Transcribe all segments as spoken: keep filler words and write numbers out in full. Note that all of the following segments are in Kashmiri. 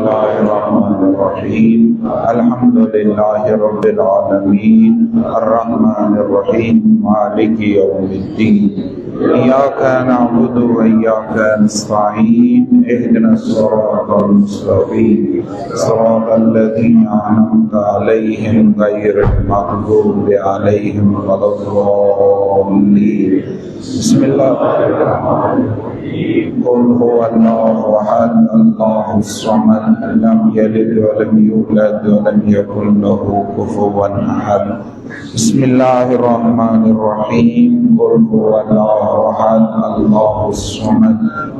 الله الرحمن الرحيم. الحمد لله رب العالمين. الرحمن الرحيم. مالك يوم الدين. إياك نعبد وإياك نستعين. اهدنا الصراط المستقيم. صراط الذين أنعمت عليهم غير المغضوب عليهم ولا الضالين. بسم الله الرحمن الرحيم. قل هو الله أحد، الله الصمد، لم يلد ولم يولد ولم يكن له كفوا أحد. بسم الله الرحمن الرحيم. قل هو الله أحد، الله الصمد،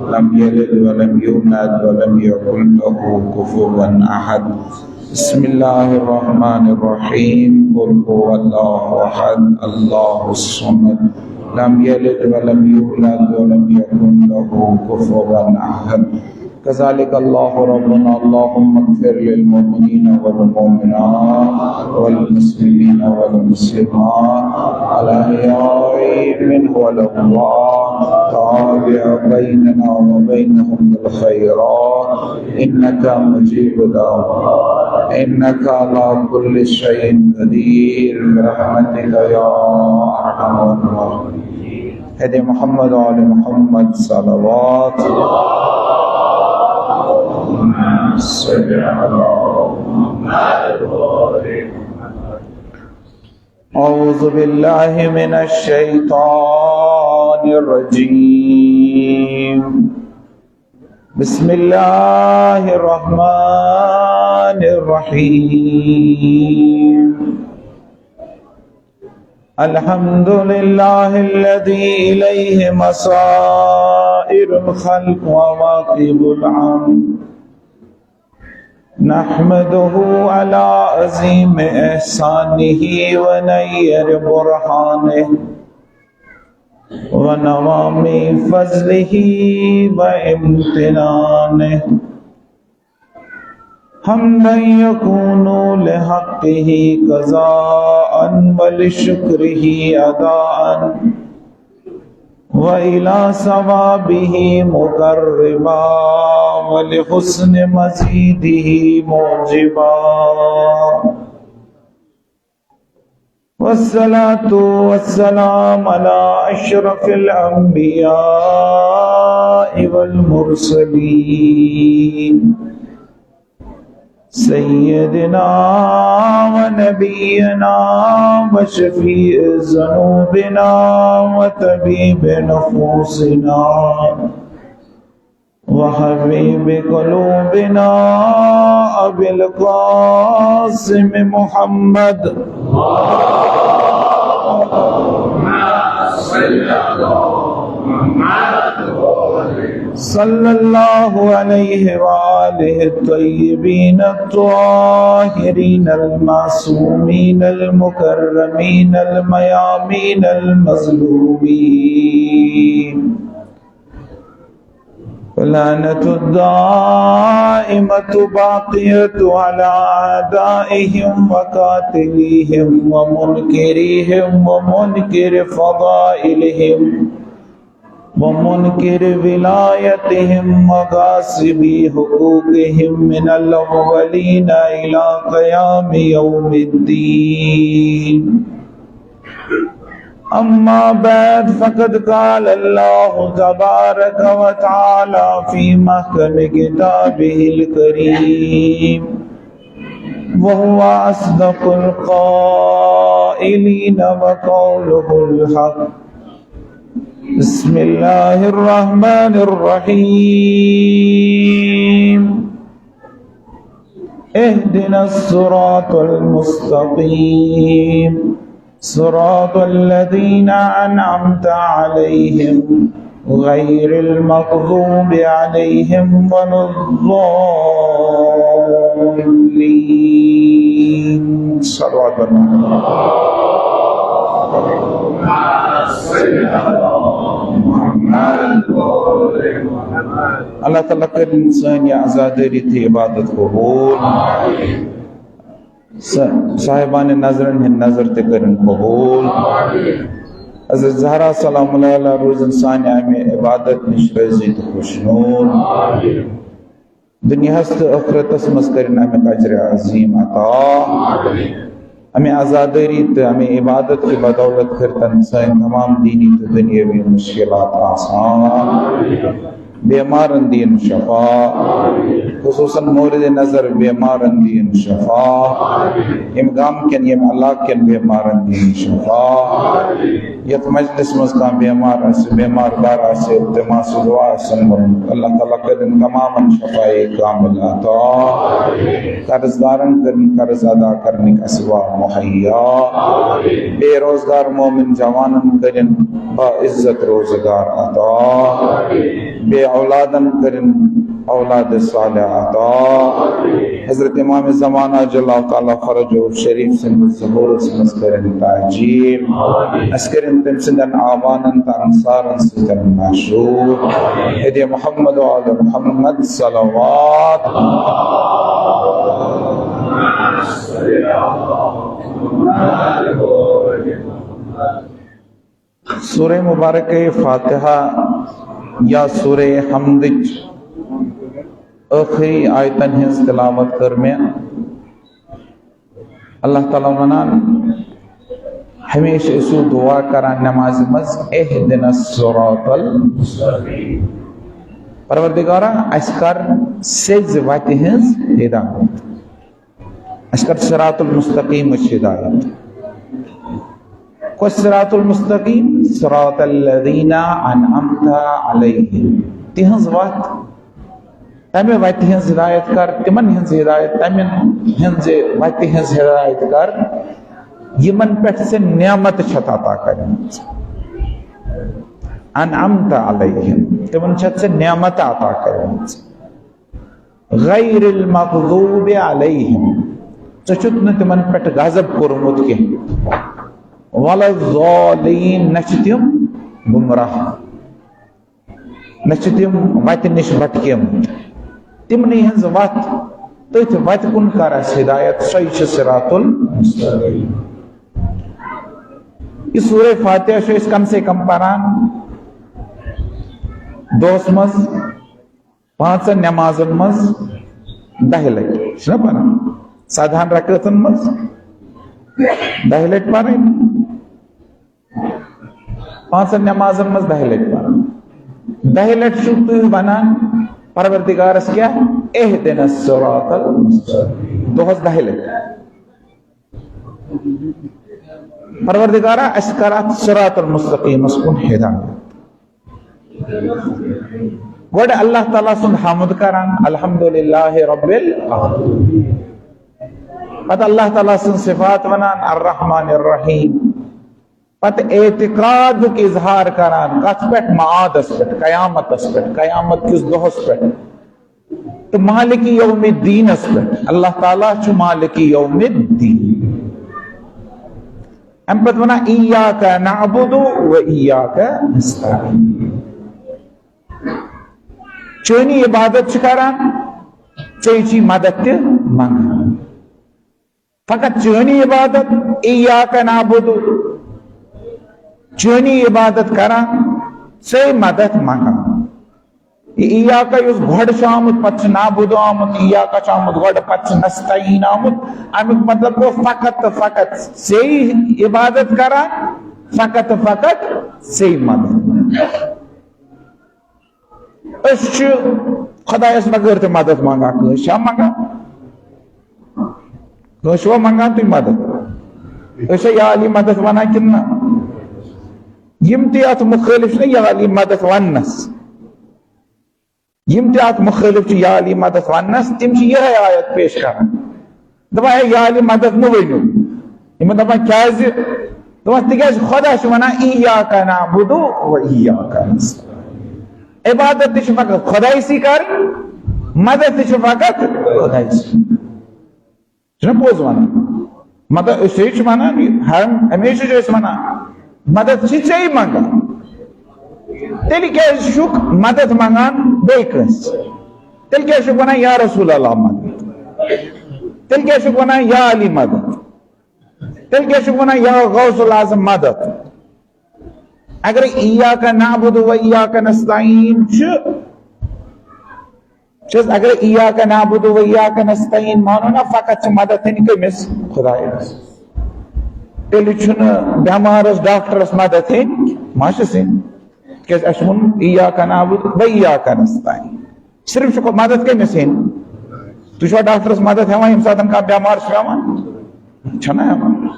لم يلد ولم يولد ولم يكن له كفوا أحد. بسم الله الرحمن الرحيم. قل هو الله أحد، الله الصمد، لم يلد ولم يولد ولم يكن له كفوا أحد. كذلك الله ربنا. اللهم اغفر للمؤمنين والمؤمنات والمسلمين والمسلمات الأحياء منهم والأموات. تابع بيننا وبينهم بالخيرات. إنك مجيب الدعوات. إنك على كل شيء قدير برحمتك يا أرحم الراحمين. هدي محمد وآل محمد صلوات. صل على محمد. أعوذ بالله من الشيطان الرجيم. بسم الله الرحمن الرحيم. الحمد لله الذي إليه مصائر الخلق وواقب العمر. نحمده على عظيم إحسانه ونير برهانه ونوامي فضله وامتنانه. حمدا يكون لحقه قضاء ولشكره أداء وإلى ثوابه مقربا ولحسن مزيده موجبا. والصلاة والسلام على أشرف الأنبياء والمرسلين سيدنا ونبينا وشفيع ذنوبنا وطبيب نفوسنا وحبيب قلوبنا أبي القاسم محمد صلى الله عليه وآله الطيبين الطاهرين المعصومين المكرمين الميامين المظلومين. اللعنة الدائمة باقية على أعدائهم وقاتليهم ومنكريهم ومنكر فضائلهم ومنكر ولايتهم وغاصبي حقوقهم من الأولين إلى قيام يوم الدين. أما بعد، فقد قال الله تبارك وتعالى في محكم كتابه الكريم، وهو أصدق القائلين وقوله الحق. بسم الله الرحمن الرحيم. اهدنا الصراط المستقيم، صراط الذين أنعمت عليهم، غير المغضوب عليهم ولا الضالين. صلوات. اللہ تعالیٰ کٔرِن سٲنۍ یہِ عزادٲری تہٕ عبادت قبوٗل۔ سا-، صاحبانِ نظرن ہٕنٛدۍ نظر تہِ کٔرِن قبوٗل۔ حضرت زہرا سلام اللہ علیہا روٗزِن سانہِ اَمہِ عبادت نِش رٲضی تہٕ خوشنوٗد۔ دنیاہس تہٕ ٲخرتس منٛز کٔرِن اَمیُک اجر عظیٖم عطا۔ اَمہِ عزادٲری تہٕ اَمہِ عبادت کہِ بدولت کٔرتن سٲنۍ تمام دینی تہٕ دُنیٲوی مشکلات آسان۔ بیمارن دِیِن شفا، خصوصاً مورد نظر بیمارن دِیِن شفا، ییٚمہِ گامہٕ کٮ۪ن، ییٚمہِ علاقہٕ کٮ۪ن بیمارن دِیِن شفا۔ یتھ مجلس منٛز کانٛہہ بیمار آسہِ، بیمار دار آسہِ، تِم آسہِ دعا آسن ووٚنمُت، اللہ تعالیٰ کٔرِن تمامن شفاء کامل عطا۔ قرض دارن کٔرِن قرض ادا کرنٕکۍ اسباب مہیا۔ بے روزگار مومن جوانن کٔرِن با عزت روزگار عطا۔ بے اولادن کٔرِن اولاد صالح عطا۔ حضرت امام زمانہ جل اللہ تعالیٰ فرجہ شریف سٕنٛدِس ظہورس منٛز کٔرِن تعجیل۔ اسہِ کٔرِن تٔمۍ سٕنٛدٮ۪ن اعوانن تہٕ انصارن سۭتۍ مشہوٗر۔ ہدی محمد و آل محمد صلوات۔ سورہ مبارکہ فاتحہ یا سورہ حمدٕچ ٲخری آیتن ہٕنٛز تلاوت کٔر مےٚ۔ اللہ تعالیٰ ونان، ہمیشہ ٲسِو دعا کران نمازِ منٛز، اہدنا الصراط المستقیم۔ پروردگارا، اسہِ کر سیٚزِ وتہِ ہٕنٛز ہدایت۔ اسہِ کر صراط المستقیمٕچ ہدایت۔ کۄس صراط المستقیم؟ صراط الذین انعمت علیہم۔ تِہنٛز وتھ، تمہِ وتہِ ہٕنٛز ہدایت کر، تِمن ہٕنٛز ہدایت، تمہِ ہٕنٛزِ وتہِ ہٕنٛز ہدایت کر، یِمن پٮ۪ٹھ ژےٚ نعمت چھتھ عطا کرمٕژ۔ انعمت علیہم، تِمن چھتھ ژےٚ نعمت عطا کرمٕژ۔ غیر المغضوب علیہم، ژےٚ چھُتھ نہٕ تِمن پٮ۪ٹھ غضب کوٚرمُت کینٛہہ۔ ولا الضالین، نہ چھِ تِم گمراہ، نہ چھِ تِم وتہِ نِش بھٹکیمٕتۍ۔ تِمنٕے ہٕنٛز وتھ، تٔتھۍ وتہِ کُن کر اسہِ ہدایت، سۄے چھِ صراط المستقیم۔ یہِ سورہ فاتحہ چھِ أسۍ کم سے کم پران دۄہس منٛز پانٛژن نمازن منٛز دَہہِ لٹہِ۔ چھُنہ پران؟ سدہن رکعتن منٛز دَہہِ لٹہِ پرٕنۍ۔ پانٛژن نمازن منٛز دَہہِ لٹہِ پران۔ دَہہِ لٹہِ چھُو تُہۍ ونان پروردگارس کیٛاہ؟ اہدنا الصراط المستقیم۔ دۄہس دَہہِ لٹہِ۔ پروردگارا، اسہِ کر اتھ صراط المستقیمس کُن ہدایت۔ گۄڈٕ اللہ تعالیٰ سُنٛد حمد کران، الحمدللہ رب العالمین۔ پتہٕ اللہ تعالیٰ سٕنٛز صفات ونان، الرحمن الرحیم۔ پتہٕ اعتقادُک اظہار کران، کتھ پٮ۪ٹھ؟ معادس پٮ۪ٹھ، قیامتس پٮ۪ٹھ، قیامت کِس دۄہس پٮ۪ٹھ۔ تہٕ مالک یوم الدینس پٮ۪ٹھ۔ اللہ تعالیٰ چھُ مالک یوم الدین۔ امہِ پتہٕ ونان، ایاک نعبد و ایاک نستعین۔ چٲنی عبادت چھِ کران، ژےٚ چھِ مدد تہِ منگان۔ فقط چٲنی عبادت، ایاک نعبد، چٲنی عبادت کران، ژے مدد منگان۔ یہِ ایاک یُس گۄڈٕ چھُ آمُت، پتہٕ چھُ نعبد آمُت، ایاک چھُ آمُت گۄڈٕ، پتہٕ چھُ نستعین آمُت۔ امیُک مطلب گوٚو فقط تہٕ فقط ژے عبادت کران، فقط تہٕ فقط ژے مدد منگان۔ أسۍ چھِ خۄدایَس بغٲر تہِ مدد منٛگان۔ کٲنٛسہِ چھا منٛگان؟ کٲنٛسہِ چھُوا منٛگان تُہۍ مدد؟ أسۍ چھا یا علی مدد وَنان کِنہٕ نہ؟ یِم تہِ اَتھ مُخٲلِف چھِنہ یا علی مدد وَننَس، یِم تہِ اَتھ مُخٲلِف چھِ یا علی مدد وَننَس، تِم چھِ یِہوٚے آیت پیش کران۔ دپان، ہے، یا علی مدد مہٕ ؤنِو۔ یِمن دپان، کیازِ؟ دپان، تِکیازِ خۄدا چھُ ونان، ایاک نعبد و ایاک نستعین۔ عبادت تہِ چھِ فقط خۄدایہِ سٕے کرٕنۍ، مدد تہِ چھِ فقط خۄدایہِ سٕے۔ چھُنہ پوٚز ونان؟ مطلب، أسۍ ہے چھِ ونان، ہر ہمیشہِ چھِ أسۍ ونان، مدد چھِ ژےٚ منگان۔ تیٚلہِ کیازِ چھُکھ مدد منگان بیٚیہِ کٲنٛسہِ؟ تیٚلہِ کیٛازِ چھُکھ وَنان یا رسول اللہ مدد؟ تیٚلہِ کیٛازِ چھُکھ وَنان یا علی مدد؟ تیٚلہِ کیٛازِ چھُکھ وَنان یا غوث الاعظم مدد؟ اگر ایاک نعبد و ایاک نستعین چھُ، چھِ حظ؟ اگر ایاک نعبد و ایاک نستعین مانو نا، فقط چھِ مدد ہیٚنۍ کٔمِس؟ خدایس۔ تیٚلہِ چھُنہٕ بٮ۪مارس ڈاکٹرس مدد ہیٚنۍ، ما چھِ سیٚنۍ؟ کیازِ اَسہِ ووٚن ایاک نعبد و ایاک نستعین۔ صرف چھُ مدد کٔمِس ہیٚنۍ؟ تُہۍ چھِوا ڈاکٹرس مدد ہٮ۪وان ییٚمہِ ساتہٕ کانٛہہ بٮ۪مار چھُ پٮ۪وان؟ چھَنہ ہٮ۪وان۔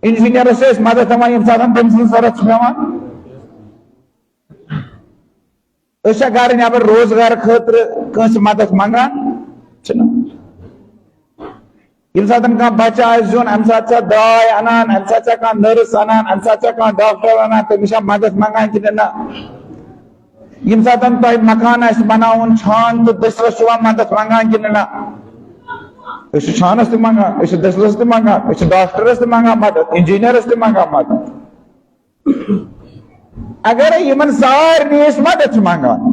انجینئرس چھِ أسۍ مدد ہٮ۪وان ییٚمہِ ساتہٕ تٔمۍ سٕنٛز ضروٗرت چھِ پٮ۪وان؟ أسۍ چھا گرٕ نٮ۪بر روزگار خٲطرٕ کٲنٛسہِ مدد منٛگان؟ چھِنہٕ۔ ییٚمہِ ساتہٕ کانٛہہ بچہٕ آسہِ زیُن، اَمہِ ساتہٕ چھا داے اَنان، اَمہِ ساتہٕ چھا کانٛہہ نٔرٕس اَنان، اَمہِ ساتہٕ چھا کانٛہہ ڈاکٹر اَنان، تٔمِس چھا مدد منٛگان کِنہٕ نہ؟ ییٚمہِ ساتہٕ تۄہہِ مکان آسہِ بناوُن، چھان تہٕ دٔسِلَس چھُوا مدد منٛگان کِنہٕ نہ؟ أسۍ چھِ چھانَس تہِ منٛگان، أسۍ چھِ دٔسِلَس تہِ منٛگان، أسۍ چھِ ڈاکٹرَس تہِ منٛگان مدد، انجینئرَس تہِ منٛگان مدد۔ اگر یِمن سارنٕے أسۍ مدد چھِ منٛگان،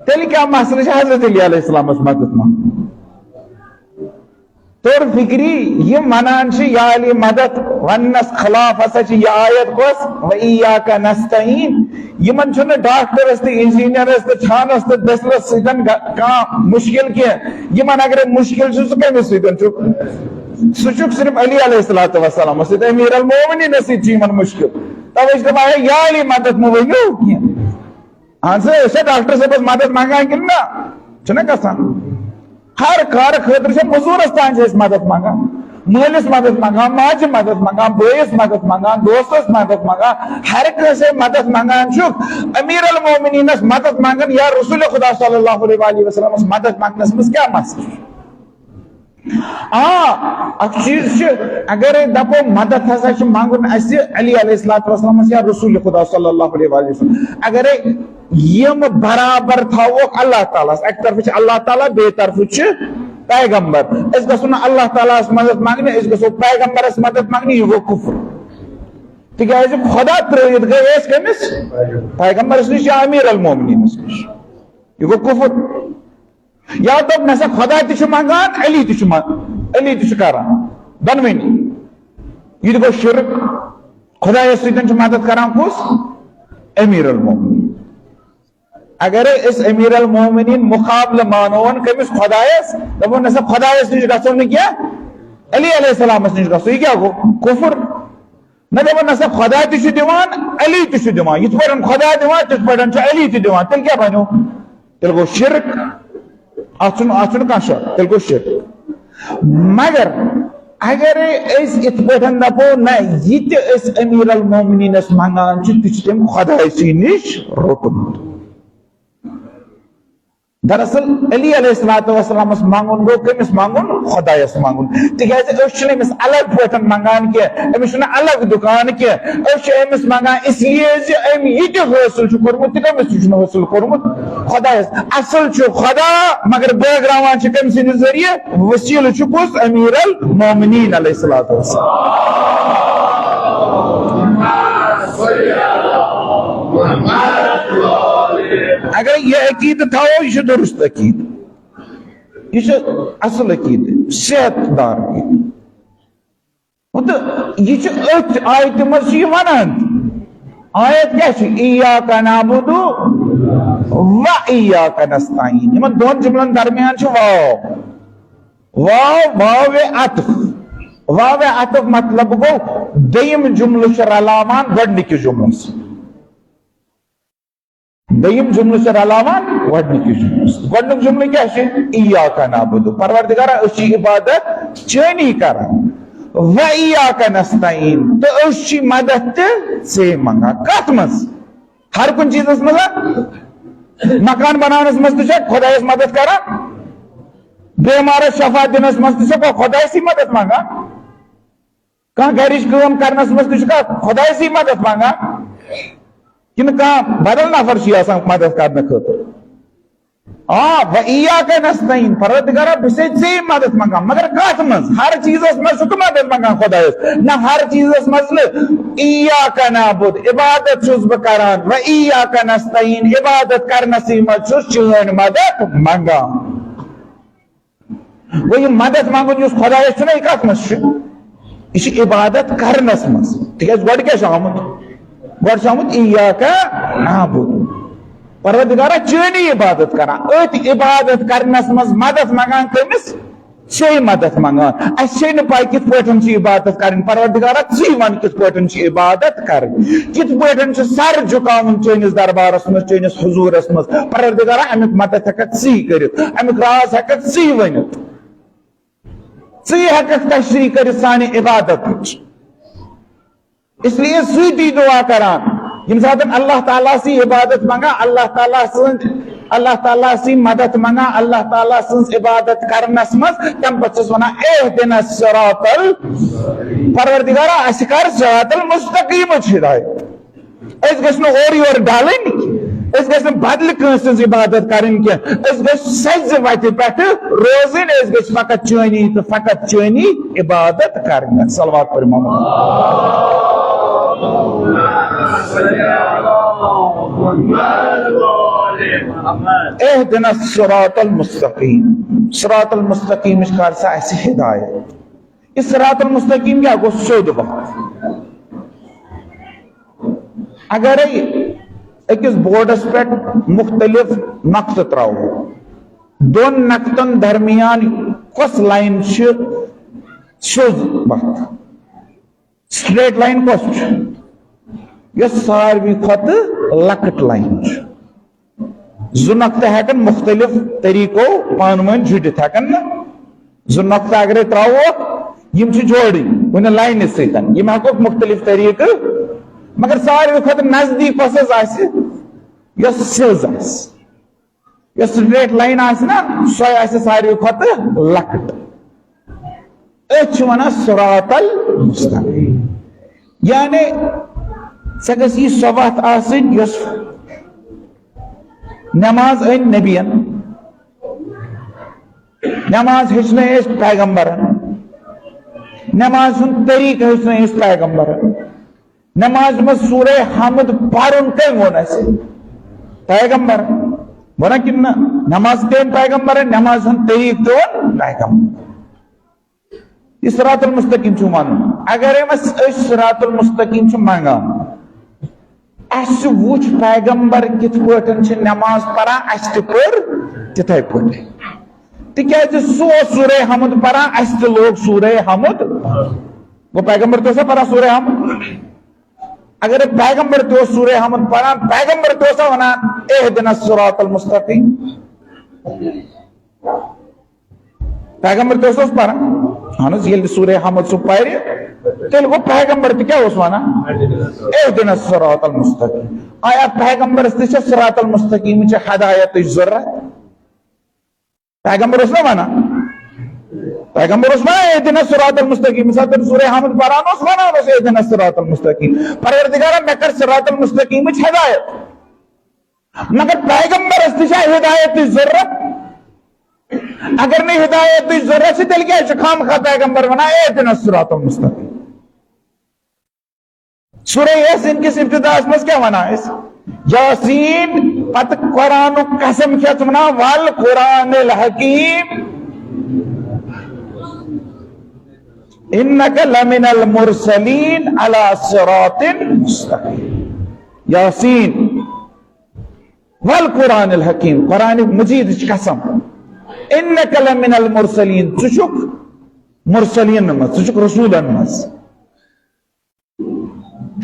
تیٚلہِ کیٛاہ مسلہٕ چھِ حضرت علی علیہ السلامس مدد منٛگُن؟ توٚر فِکری، یِم ونان چھِ یا علی مدد وننس خلاف ہسا چھِ یہِ آیت کۄس؟ و ایاک نستعین۔ یِمن چھُنہٕ ڈاکٹرس تہٕ انجینئرس تہٕ چھانس تہٕ دٔسلس سۭتۍ گا-، کانٛہہ مُشکِل کینٛہہ۔ یِمن اگرے مُشکِل چھُ، سُہ کٔمِس سۭتۍ چھُ؟ سُہ چھُکھ صرف علی علیہ الصلوۃ والسلامس سۭتۍ، امیر المومنینس سۭتۍ چھُ یِمن مُشکِل۔ توے چھِ دپان، ہے یا علی مدد مہٕ ؤنِو کینٛہہ۔ اہن سا، أسۍ چھا ڈاکٹر صٲبس مدد منٛگان کِنہٕ نہ؟ چھُنہ گژھان؟ ہر کارٕ خٲطرٕ چھِ مٔزوٗرس تام چھِ أسۍ مدد منٛگان، مٲلِس مدد منٛگان، ماجہِ مدد منٛگان، بٲیِس مدد منٛگان، دوستس مدد منٛگان، ہر کٲنٛسہِ مدد منٛگان چھُ۔ امیر المومنینس مدد منٛگان یا رسول خدا صلی اللہ علیہ وآلہ وسلمس مدد منٛگنس منٛز کیٛاہ مسلہٕ چھُ؟ آ، اکھ چیٖز چھُ، اگرے دپو مدد ہسا چھُ منٛگُن اسہِ علی علیہ الصلوۃ والسلامس یا رسول خدا صلی اللہ علیہ وآلہ وسلم، اگرے یِم برابر تھاووکھ اللہ تعالیٰ ہس، اکہِ طرفہٕ چھُ اللہ تعالیٰ، بیٚیہِ طرفہٕ چھُ پیغمبر، أسۍ گژھو نہٕ اللہ تعالیٰ ہس مدد منٛگنہِ، أسۍ گژھو پیغمبرس مدد منٛگنہِ، یہِ گوٚو کُفر۔ تِکیازِ خدا ترٲوِتھ گٔے أسۍ کٔمِس؟ پیغمبرس نِش یا امیر المومنینس نِش، یہِ گوٚو کُفر۔ یا دوٚپ، نسا خدا تہِ چھُ منٛگان، علی تہِ چھُ من-، علی تہِ چھُ کران، دۄنوٕنی۔ یہِ تہِ گوٚو شرک۔ خدایس سۭتۍ چھُ مدد کران کُس؟ امیر المومنین۔ اگرے أسۍ امیر المومنین مقابلہٕ مانون کٔمِس؟ خدایس۔ دپو، نسا خدایس نِش گژھو نہٕ کینٛہہ، علی علیہ السلامس نِش گژھو، یہِ کیٛاہ گوٚو؟ کُفر۔ نہ دپان، نسا خدا تہِ چھُ دِوان، علی تہِ چھُ دِوان۔ یِتھ پٲٹھۍ خدا دِوان، تِتھ پٲٹھۍ چھُ علی تہِ دِوان۔ تیٚلہِ کیٛاہ بنیو؟ تیٚلہِ گوٚو شرک۔ اتھ چھُنہٕ، اتھ چھُنہٕ کانٛہہ شک، تیٚلہِ گوٚو شرک۔ مگر اگرے أسۍ یِتھ پٲٹھۍ دپو، نہ، یہِ تہِ أسۍ امیر المومنینس منٛگان چھِ، تہِ چھُ تٔمۍ خدایسٕے نِش روٚٹمُت۔ دراصل علی علیہ الصلوۃ والسلامس منگُن گوٚو کٔمِس منگُن؟ خدایس منگُن۔ تِکیازِ أسۍ چھِنہٕ أمِس الگ پٲٹھۍ منگان کینٛہہ، أمِس چھُنہٕ الگ دُکان کینٛہہ۔ أسۍ چھِ أمِس منگان اس لیے زِ أمۍ یہِ تہِ حٲصِل چھُ کوٚرمُت تہٕ کٔمِس تہِ چھُنہٕ حٲصِل کوٚرمُت؟ خدایس۔ اصل چھُ خدا، مگر بٲگراوان چھِ کٔمۍ سٕنٛدِ ذٔریعہٕ؟ وسیلہٕ چھُ کُس؟ امیر المومنین علیہ الصلوۃ والسلام۔ اگر یہِ عقیدٕ تھاوو، یہِ چھُ درست عقیدٕ، یہِ چھُ اصل عقیدٕ، صحت دار عقیدٕ۔ تہٕ یہِ چھُ أتھۍ آیتہِ منٛز چھُ یہِ وَنان۔ آیت کیٛاہ چھُ؟ ایاک نعبد و ایاک نستعین۔ یِمن دۄن جملن درمیان چھُ واو۔ واو، واو عطف۔ واو عطف مطلب گوٚو، دوٚیِم جملہٕ چھُ رلاوان گۄڈٕنِکِس جملس۔ دوٚیِم جملہٕ چھُ رلاوان گۄڈٕنِکِس جملس۔ گۄڈٕنیُک جملہٕ کیٛاہ چھُ؟ ایاک نعبد۔ پروردگارا، أسۍ چھِ عبادت چٲنی کران۔ و ایاک نستعین۔ تہٕ أسۍ چھِ مدد تہِ ژے منٛگان۔ کتھ منٛز؟ ہر کُنہِ چیٖزس منٛز ہا؟ مکان بناونس منٛز تہِ چھا خۄدایس مدد کران؟ بیمارس شفا دِنس منٛز تہِ چھا خۄدایسٕے مدد منٛگان؟ کانٛہہ گرِچ کٲم کرنس منٛز تہِ چھُ کانٛہہ خۄدایسٕے مدد منٛگان؟ کِنہٕ کانٛہہ بدل نفر چھُ آسان مدد کرنہٕ خٲطرٕ؟ آ، و ایاک نستعین، پروردگارا، بہٕ چھُسے ژےٚ مدد منٛگان، مگر کتھ منٛز؟ ہر چیٖزس منٛز چھُکھ مدد منٛگان خۄدایس؟ نہ، ہر چیٖزس منٛز نہٕ۔ ایاک نعبد، عبادت چھُس بہٕ کران، و ایاک نستعین، عبادت کرنسٕے منٛز چھُس چٲنۍ مدد منٛگان۔ گوٚو یہِ مدد منٛگُن یُس خۄدایس چھُنہ، یہِ کتھ منٛز چھُ؟ یہِ چھُ عبادت کرنس منٛز۔ تِکیازِ گۄڈٕ کیٛاہ چھُ آمُت؟ گۄڈٕ چھُ آمُت ایاک نعبد۔ پروردگارا، چٲنی عبادت کران، أتھۍ عبادت کرنس منٛز مدد منگان کٔمِس؟ ژے مدد منگان۔ اَسہِ چھے نہٕ پَے کِتھ پٲٹھۍ چھِ عبادت کرٕنۍ۔ پروردگارا، ژٕے وَن کِتھ پٲٹھۍ چھِ عبادت کرٕنۍ، کِتھ پٲٹھۍ چھُ سر جُکاوُن چٲنِس دربارس منٛز، چٲنِس حضوٗرس منٛز۔ پروردگارا، اَمیُک مدد ہٮ۪ککھ ژٕے کٔرِتھ، اَمیُک راز ہٮ۪ککھ ژٕے ؤنِتھ، ژٕے ہٮ۪ککھ تشریح کٔرِتھ سانہِ عبادتٕچ۔ اس لیے سۭتی دعا کران، ییٚمہِ ساتہٕ اللہ تعالیٰ سٕے عبادت منگان، اللہ تعالیٰ سٕنٛز، اللہ تعالیٰ سٕے مدد منگان، اللہ تعالیٰ سٕنٛز عبادت کرنس منٛز، تمہِ پتہٕ چھِس ونان، "اہدنا الصراط ال-، پروردگارا، اسہِ کر صراط المستقیمٕچ ہدایت۔" أسۍ گٔژھۍ نہٕ اورٕ یورٕ ڈلٕنۍ، أسۍ گٔژھۍ نہٕ بدلہِ کٲنٛسہِ ہٕنٛز عبادت کرٕنۍ کینٛہہ، أسۍ گٔژھۍ سیٚزِ وتہِ پٮ۪ٹھ روزٕنۍ، أسۍ گٔژھۍ فقط چٲنی تہٕ فقط چٲنی عبادت کرٕنۍ۔ صلوات پٔرِو محمد۔ اہدنا الصراط المستقیم۔ صراط المستقیمٕچ کر سا اسہِ ہدایت۔ یہِ صراط المستقیم کیٛاہ گوٚو؟ سیوٚد وَتھ۔ اگرے أکِس بورڈس پٮ۪ٹھ مُختٔلِف نقطہٕ ترٛاوو، دۄن نقطن درمیان کۄس line چھِ سیوٚد وَتھ؟ Straight line کۄس چھِ؟ یۄس ساروی کھۄتہٕ لۄکٕٹ line چھِ۔ زٕ نقطہٕ ہٮ۪کن مُختٔلِف طریٖقو پانہٕ ؤنۍ جُڑِتھ، ہٮ۪کن نہ؟ زٕ نقطہٕ اگرے ترٛاووکھ، یِم چھِ جوڑٕنۍ کُنہِ line سۭتۍ، یِم ہٮ۪کوکھ مُختٔلِف طریٖقہٕ، مگر ساروی کھۄتہٕ نزدیٖک کۄس حظ آسہِ؟ یۄس سیٚز آسہِ، یۄس straight line آسہِ نہ، سۄے آسہِ ساروی کھۄتہٕ لۄکٕٹ۔ أتھۍ چھِ وَنان صراط المستقیم۔ یعنی ژےٚ گژھی سۄ وَتھ آسٕنۍ یۄس نٮ۪ماز أنۍ نبیَن، نٮ۪ماز ہیٚچھنٲے أسۍ پیغمبرن، نٮ۪ماز ہُنٛد طریٖقہٕ ہیٚچھنٲے أسۍ پیغمبرن۔ نٮ۪مازِ منٛز سورہ حمد پَرُن کٔمۍ ووٚن اَسہِ؟ پیغمبرن۔ ووٚنا کِنہٕ نہ؟ نٮ۪ماز تہِ أنۍ پیغمبرن، نٮ۪مازِ ہُنٛد طریٖقہٕ تہِ ووٚن پیغمبرن۔ یہِ صراط المستقیم چھُ وَنُن۔ اگرے وۄنۍ أسۍ صراط المستقیم چھِ منٛگان، اَسہِ وُچھ پیغمبر کِتھ پٲٹھۍ چھِ نٮ۪ماز پَران، اَسہِ تہِ پٔر تِتھَے پٲٹھۍ۔ تِکیٛازِ سُہ اوس سورہ حمد پَران، اَسہِ تہِ لوگ سورہ حمد۔ گوٚو پیغمبر تہِ اوسا پَران سورہ حمد؟ اگر پیغمبر تہِ اوس سورہ حمد پَران، پیغمبر تہِ اوسا وَنان، "اہدنا الصراط المستقیم"؟ پیغمبر تہِ اوس، اوس پران۔ اہن حظ، ییٚلہِ سورہ حمد سُہ پرِ، تیٚلہِ گوٚو پیغمبر تہِ کیٛاہ اوس ونان؟ اہدنا الصراط المستقیم۔ آیا پیغمبرس تہِ چھا صراط المستقیمٕچ ہدایتٕچ ضروٗرت؟ پیغمبر اوس نا ونان؟ پیغمبر اوس ونان، "اہدنا الصراط المستقیم"، ییٚمہِ ساتہٕ تٔمۍ سورہ حمد پران اوس، ونان اوس، "اہدنا الصراط المستقیم"۔ پروردگارا، مےٚ کر صراط المستقیمٕچ ہدایت۔ مگر پیغمبرس تہِ چھا ہدایتٕچ ضروٗرت؟ اگر نہٕ ہدایتٕچ ضروٗرت چھِ، تیٚلہِ کیٛازِ چھُ خامخا پیغمبر ونان، "اہدنا الصراط المستقیم"؟ سورہ یاسین کِس ابتداہس منٛز کیٛاہ ونان أسۍ؟ یاسین، پتہٕ قرآنُک قسم کھٮ۪تھ ونان، "والقرآن الحکیم انک لمن المرسلین علی صراط مستقیم"۔ یاسین، والقرآن الحکیم، قرآن مجیدٕچ قسم، انک لمن المرسلین، ژٕ چھُکھ مرسلین منٛز، ژٕ چھُکھ رسولن منٛز۔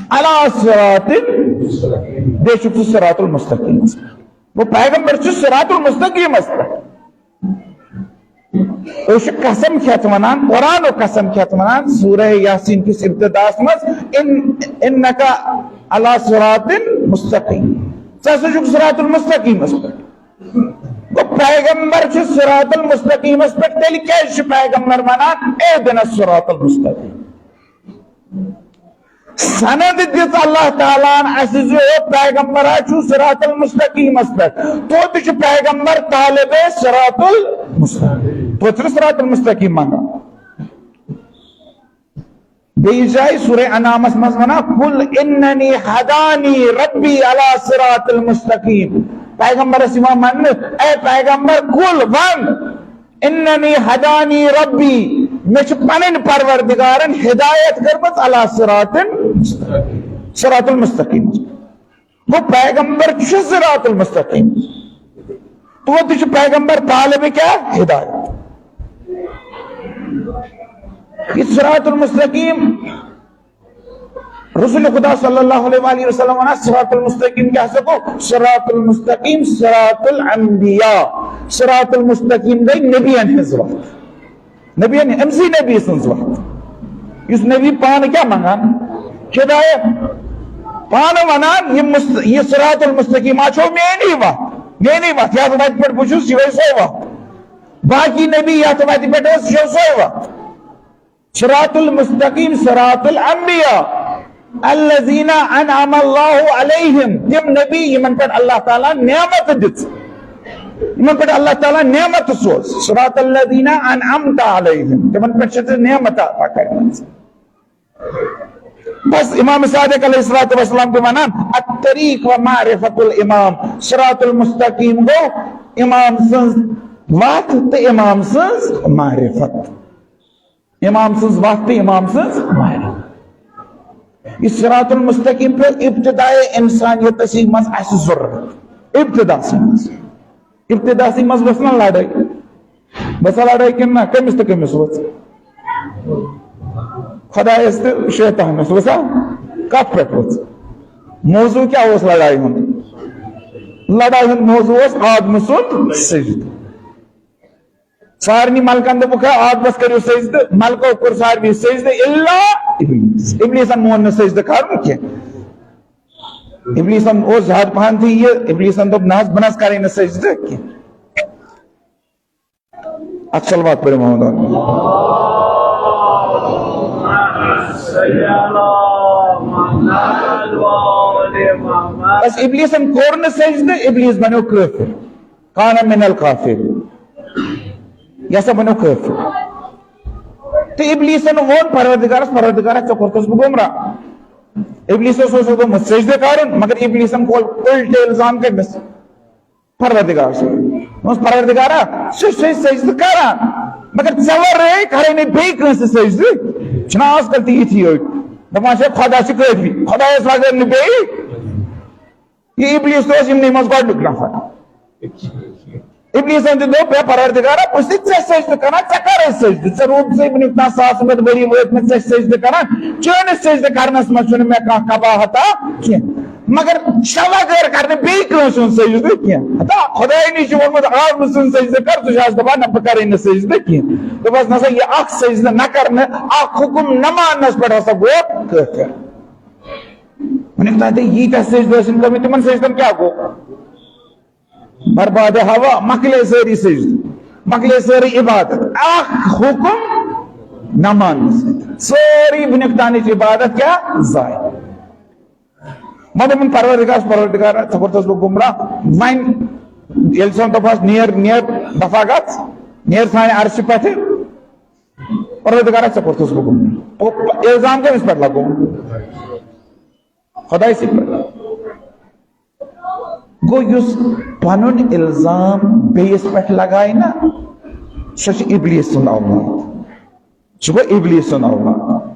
علی صراط، بیٚیہِ چھُکھ ژٕ صراط المستقیمس پٮ۪ٹھ۔ گوٚو پیغمبر چھُ صراط المستقیمس پٮ۪ٹھ۔ أسۍ چھِ قسم کھٮ۪تھ ونان، قرآنُک قسم کھٮ۪تھ ونان، سورہ یاسین کِس ابتداہس منٛز، "ان، انک علی صراط مستقیم"۔ ژٕ ہسا چھُکھ صراط المستقیمس پٮ۪ٹھ۔ گوٚو پیغمبر چھُ صراط المستقیمس پٮ۪ٹھ، تیٚلہِ کیٛازِ چھُ پیغمبر ونان، "اہدنا الصراط المستقیم"؟ سند دِژ اللہ تعالیٰ ہن اسہِ زِ او پیغمبرا چھُ صراط المستقیمس پٮ۪ٹھ۔ توتہِ چھُ پیغمبر طالب صراط المستقیم۔ توتہِ چھُنہٕ صراط المستقیم منگان۔ بیٚیِس جایہِ سورہ انعامس منٛز ونان، "قل اننی ہدانی ربی علی صراط المستقیم"۔ پیغمبرس یِوان وننہٕ، اے پیغمبر، قل، ون، "اننی ہدانی ربی"، مےٚ چھِ پنٕنۍ پروردگارن ہدایت کٔرمٕژ علی صراط، صراط المستقیم۔ گوٚو پیغمبر چھُ صراط المستقیم۔ توتہِ چھُ پیغمبر طالب کیٛاہ؟ ہدایت۔ یہِ صراط المستقیم، رسول خدا صلی اللہ علیہ وآلہ وسلم ونان، صراط المستقیم کیٛاہ سا گوٚو؟ صراط المستقیم صراط الانبیاء۔ صراط المستقیم گٔے نبین ہٕنٛز وتھ۔ نبی، أمۍ سٕے نبی سٕنٛز وَتھ۔ یُس نبی پانہٕ کیٛاہ منٛگان؟ ہدایت۔ پانہٕ وَنان، یہِ مست-، یہِ صراط المستقیم ہا چھو میٛٲنی وَتھ، میٛٲنی وَتھ، یَتھ وَتہِ پٮ۪ٹھ بہٕ چھُس، یِہوٚے سۄے وَتھ۔ باقی نبی یَتھ وَتہِ پٮ۪ٹھ ٲسۍ، یہِ چھو سۄے وَتھ۔ صراط المستقیم صراط الانبیاء۔ الذین انعم اللہ علیہم، تِم نبی یِمن پٮ۪ٹھ اللہ تعالیٰ نعمت دِژ، یِمن پٮ۪ٹھ اللہ تعالیٰ نعمت سوز، صراط الذین انعمت علیہم، تِمن پٮ۪ٹھ چھِ ژےٚ نعمت عطا کٔرمٕژ۔ بس امام صادق علیہ الصلوۃ والسلام تہِ ونان، الطریق و معرفت الامام، صراط المستقیم گوٚو امام سٕنٛز وتھ تہٕ امام سٕنٛز معرفت۔ امام سٕنٛز وتھ تہٕ امام سٕنٛز وَتھ۔ یہِ صراط المستقیم پیوٚو ابتدائے انسانیتس منٛز اَسہِ ضروٗرت۔ ابتداسٕے منٛز۔ ابتداسٕے منٛز ؤژھ نہ لڑٲے؟ ؤژھا لڑٲے کِنہٕ نہ؟ کٔمِس تہٕ کٔمِس ؤژھ؟ خۄدایس تہٕ شیطانس ؤژھا؟ کتھ پٮ۪ٹھ ؤژھ؟ موضوع کیٛاہ اوس لڑایہِ ہُنٛد؟ لڑایہِ ہُنٛد موضوع اوس آدمہٕ سُنٛد سجدٕ۔ سارنٕے ملکن دوٚپُکھ، "ہے، آدمس کٔرِو سجدٕ۔" ملکو کوٚر ساروی سجدٕ، الا ابلیس۔ ابلیسن مون نہٕ سجدٕ کرُن کینٛہہ۔ ابلیسن اوس زیادٕ پہن تہِ یہِ، ابلیسن دوٚپ، "نہ حظ، بہٕ نہ حظ کرے نہٕ سجدٕ کینٛہہ۔" اکھ صلوات پٔرِو محمد۔ بس ابلیسن کوٚر نہٕ سجدٕ، ابلیس بنیو کٲفر۔ کان من الکافر۔ یہِ ہسا بنیو کٲفر۔ تہٕ ابلیسن ووٚن پروردگارس، "پروردگارا، ژےٚ کوٚرتھس بہٕ گمراہ۔" ابلیسس اوس گوٚمُت سجدٕ کرُن، مگر ابلیسن کھول الٹے الزام کٔمِس؟ پروردگار سُنٛد۔ دوٚپمس، "پروردگارا، ژٕ چھُے سجدٕ کران، مگر ژےٚ ورٲے کرے نہٕ بیٚیہِ کٲنٛسہِ سجدٕ۔" چھُنہ آز کل تہِ یِتھی یوت۔ دپان چھِ، "خۄدا چھُ کٲفی، خۄدایس بغٲر نہٕ بیٚیہِ۔" یہِ ابلیس تہِ اوس یِمنٕے منٛز گۄڈٕنیُک نفر۔ ابلیسن تہِ دوٚپ، "ہے پروردگارا، بہٕ چھُسے ژےٚ سجدٕ کران، ژےٚ کر ٲسۍ سجدٕ؟ ژےٚ روٗدژٕے وٕنیُک تام ساس بٔدۍ ؤری وٲتۍ مےٚ ژےٚ سجدٕ کران، چٲنِس سجدٕ کرنس منٛز چھُنہٕ مےٚ کانٛہہ قباحتا کینٛہہ، مگر ژےٚ بغٲر کرنہٕ بیٚیہِ کٲنٛسہِ ہُنٛد سجدٕ کینٛہہ۔ ہتا خۄدایہِ نِش چھُ ووٚنمُت، آدمہٕ سُنٛد سجدٕ کر، ژٕ چھُ آز دپان، نہ، بہٕ کرے نہٕ سجدٕ کینٛہہ۔" دوٚپس، "نہ سا، یہِ اکھ سجدٕ نہ کرنہٕ، اکھ حُکُم نہ ماننس پٮ۪ٹھ ہسا گوٚو کٲفر۔" وۄنۍ یوٚتام تۄہہِ ییٖتیٛاہ سجدٕ ٲسِن کٔرمٕتۍ، تِمن سجدن کیٛاہ گوٚو؟ برباد ہوا، مۄکلے سٲری سجدٕ، مۄکلے سٲرٕے عبادت، اکھ حُکُم نہ ماننہٕ سۭتۍ سٲرٕے وٕنیُک تامٕچ عبادت کیٛاہ؟ ضایع۔ وۄنۍ دوٚپُن پروردگارس، "پروردگار، ژےٚ کوٚرتھس بہٕ گمراہ، وۄنۍ ییٚلہِ ژےٚ دوٚپہس، 'نیر، نیر، دفعہ گژھ، نیر سانہِ عرشہِ پٮ۪ٹھٕ'، پروردگارا، ژےٚ کوٚرتھس بہٕ گمراہ۔" او، الزام کٔمِس پٮ۪ٹھ لگوو؟ خۄدایہِ سٕے پٮ۪ٹھ۔ گوٚو، یُس پنُن الزام بیٚیِس پٮ۪ٹھ لگایہِ نا، سُہ چھُ ابلیس سُنٛد اولاد۔ سُہ گوٚو ابلیس سُنٛد اولاد۔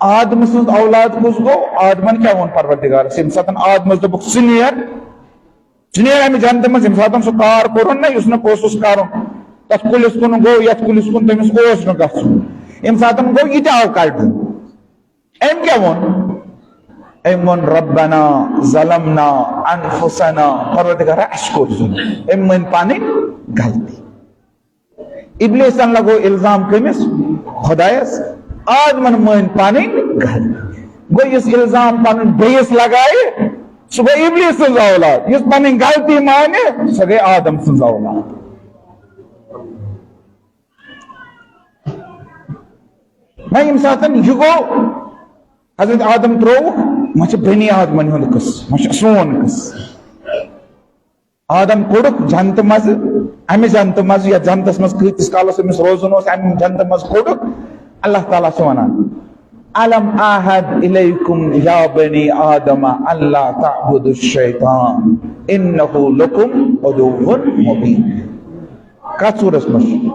آدمہٕ سُنٛد اولاد کُس گوٚو؟ آدمن کیٛاہ ووٚن پروردگارس؟ ییٚمہِ ساتہٕ آدمس دوٚپُکھ، "ژٕ نیر، ژٕ نیر امہِ جنتہٕ منٛز"، ییٚمہِ ساتہٕ سُہ کار کوٚرُن نا، یُس نہٕ اوسُس کرُن، تتھ کُلِس کُن گوٚو، یتھ کُلِس کُن تٔمِس اوس نہٕ گژھُن، ییٚمہِ ساتہٕ گوٚو، یہِ تہِ آو کڑنہٕ۔ أمۍ کیٛاہ ووٚن؟ أمۍ ووٚن، "ربنا ظلمنا انفسنا"، پروردگارا، اَسہِ کوٚر ظلم۔ أمۍ مٲنۍ پنٕنۍ غلطی۔ ابلیسن لگوو الزام کٔمِس؟ خۄدایس۔ آدمن مٲنۍ پنٕنۍ غلطی۔ گوٚو، یُس الزام پنُن بیٚیِس لگایہِ، سُہ گوٚو ابلیس سٕنٛز اولاد۔ یُس پنٕنۍ غلطی مانہِ، سۄ گٔے آدم سٕنٛز اولاد۔ نہ، ییٚمہِ ساتہٕ یہِ گوٚو، حضرت آدم ترٛووُکھ، وۄنۍ چھِ بنی آدمن ہُنٛد قٕصہٕ، وۄنۍ چھُ سون قٕصہٕ۔ آدم کوٚڑُکھ جنتہٕ منٛزٕ، امہِ جنتہٕ منٛزٕ، یتھ جنتس منٛز کۭتِس کالس أمِس روزُن اوس، امہِ جنتہٕ منٛزٕ کوٚڑُکھ۔ اللہ تعالیٰ چھُ ونان، "الم اعہد الیکم یا بنی آدم ان لا تعبدوا الشیطان انہ لکم عدو مبین۔" کتھ سورس منٛز چھُ؟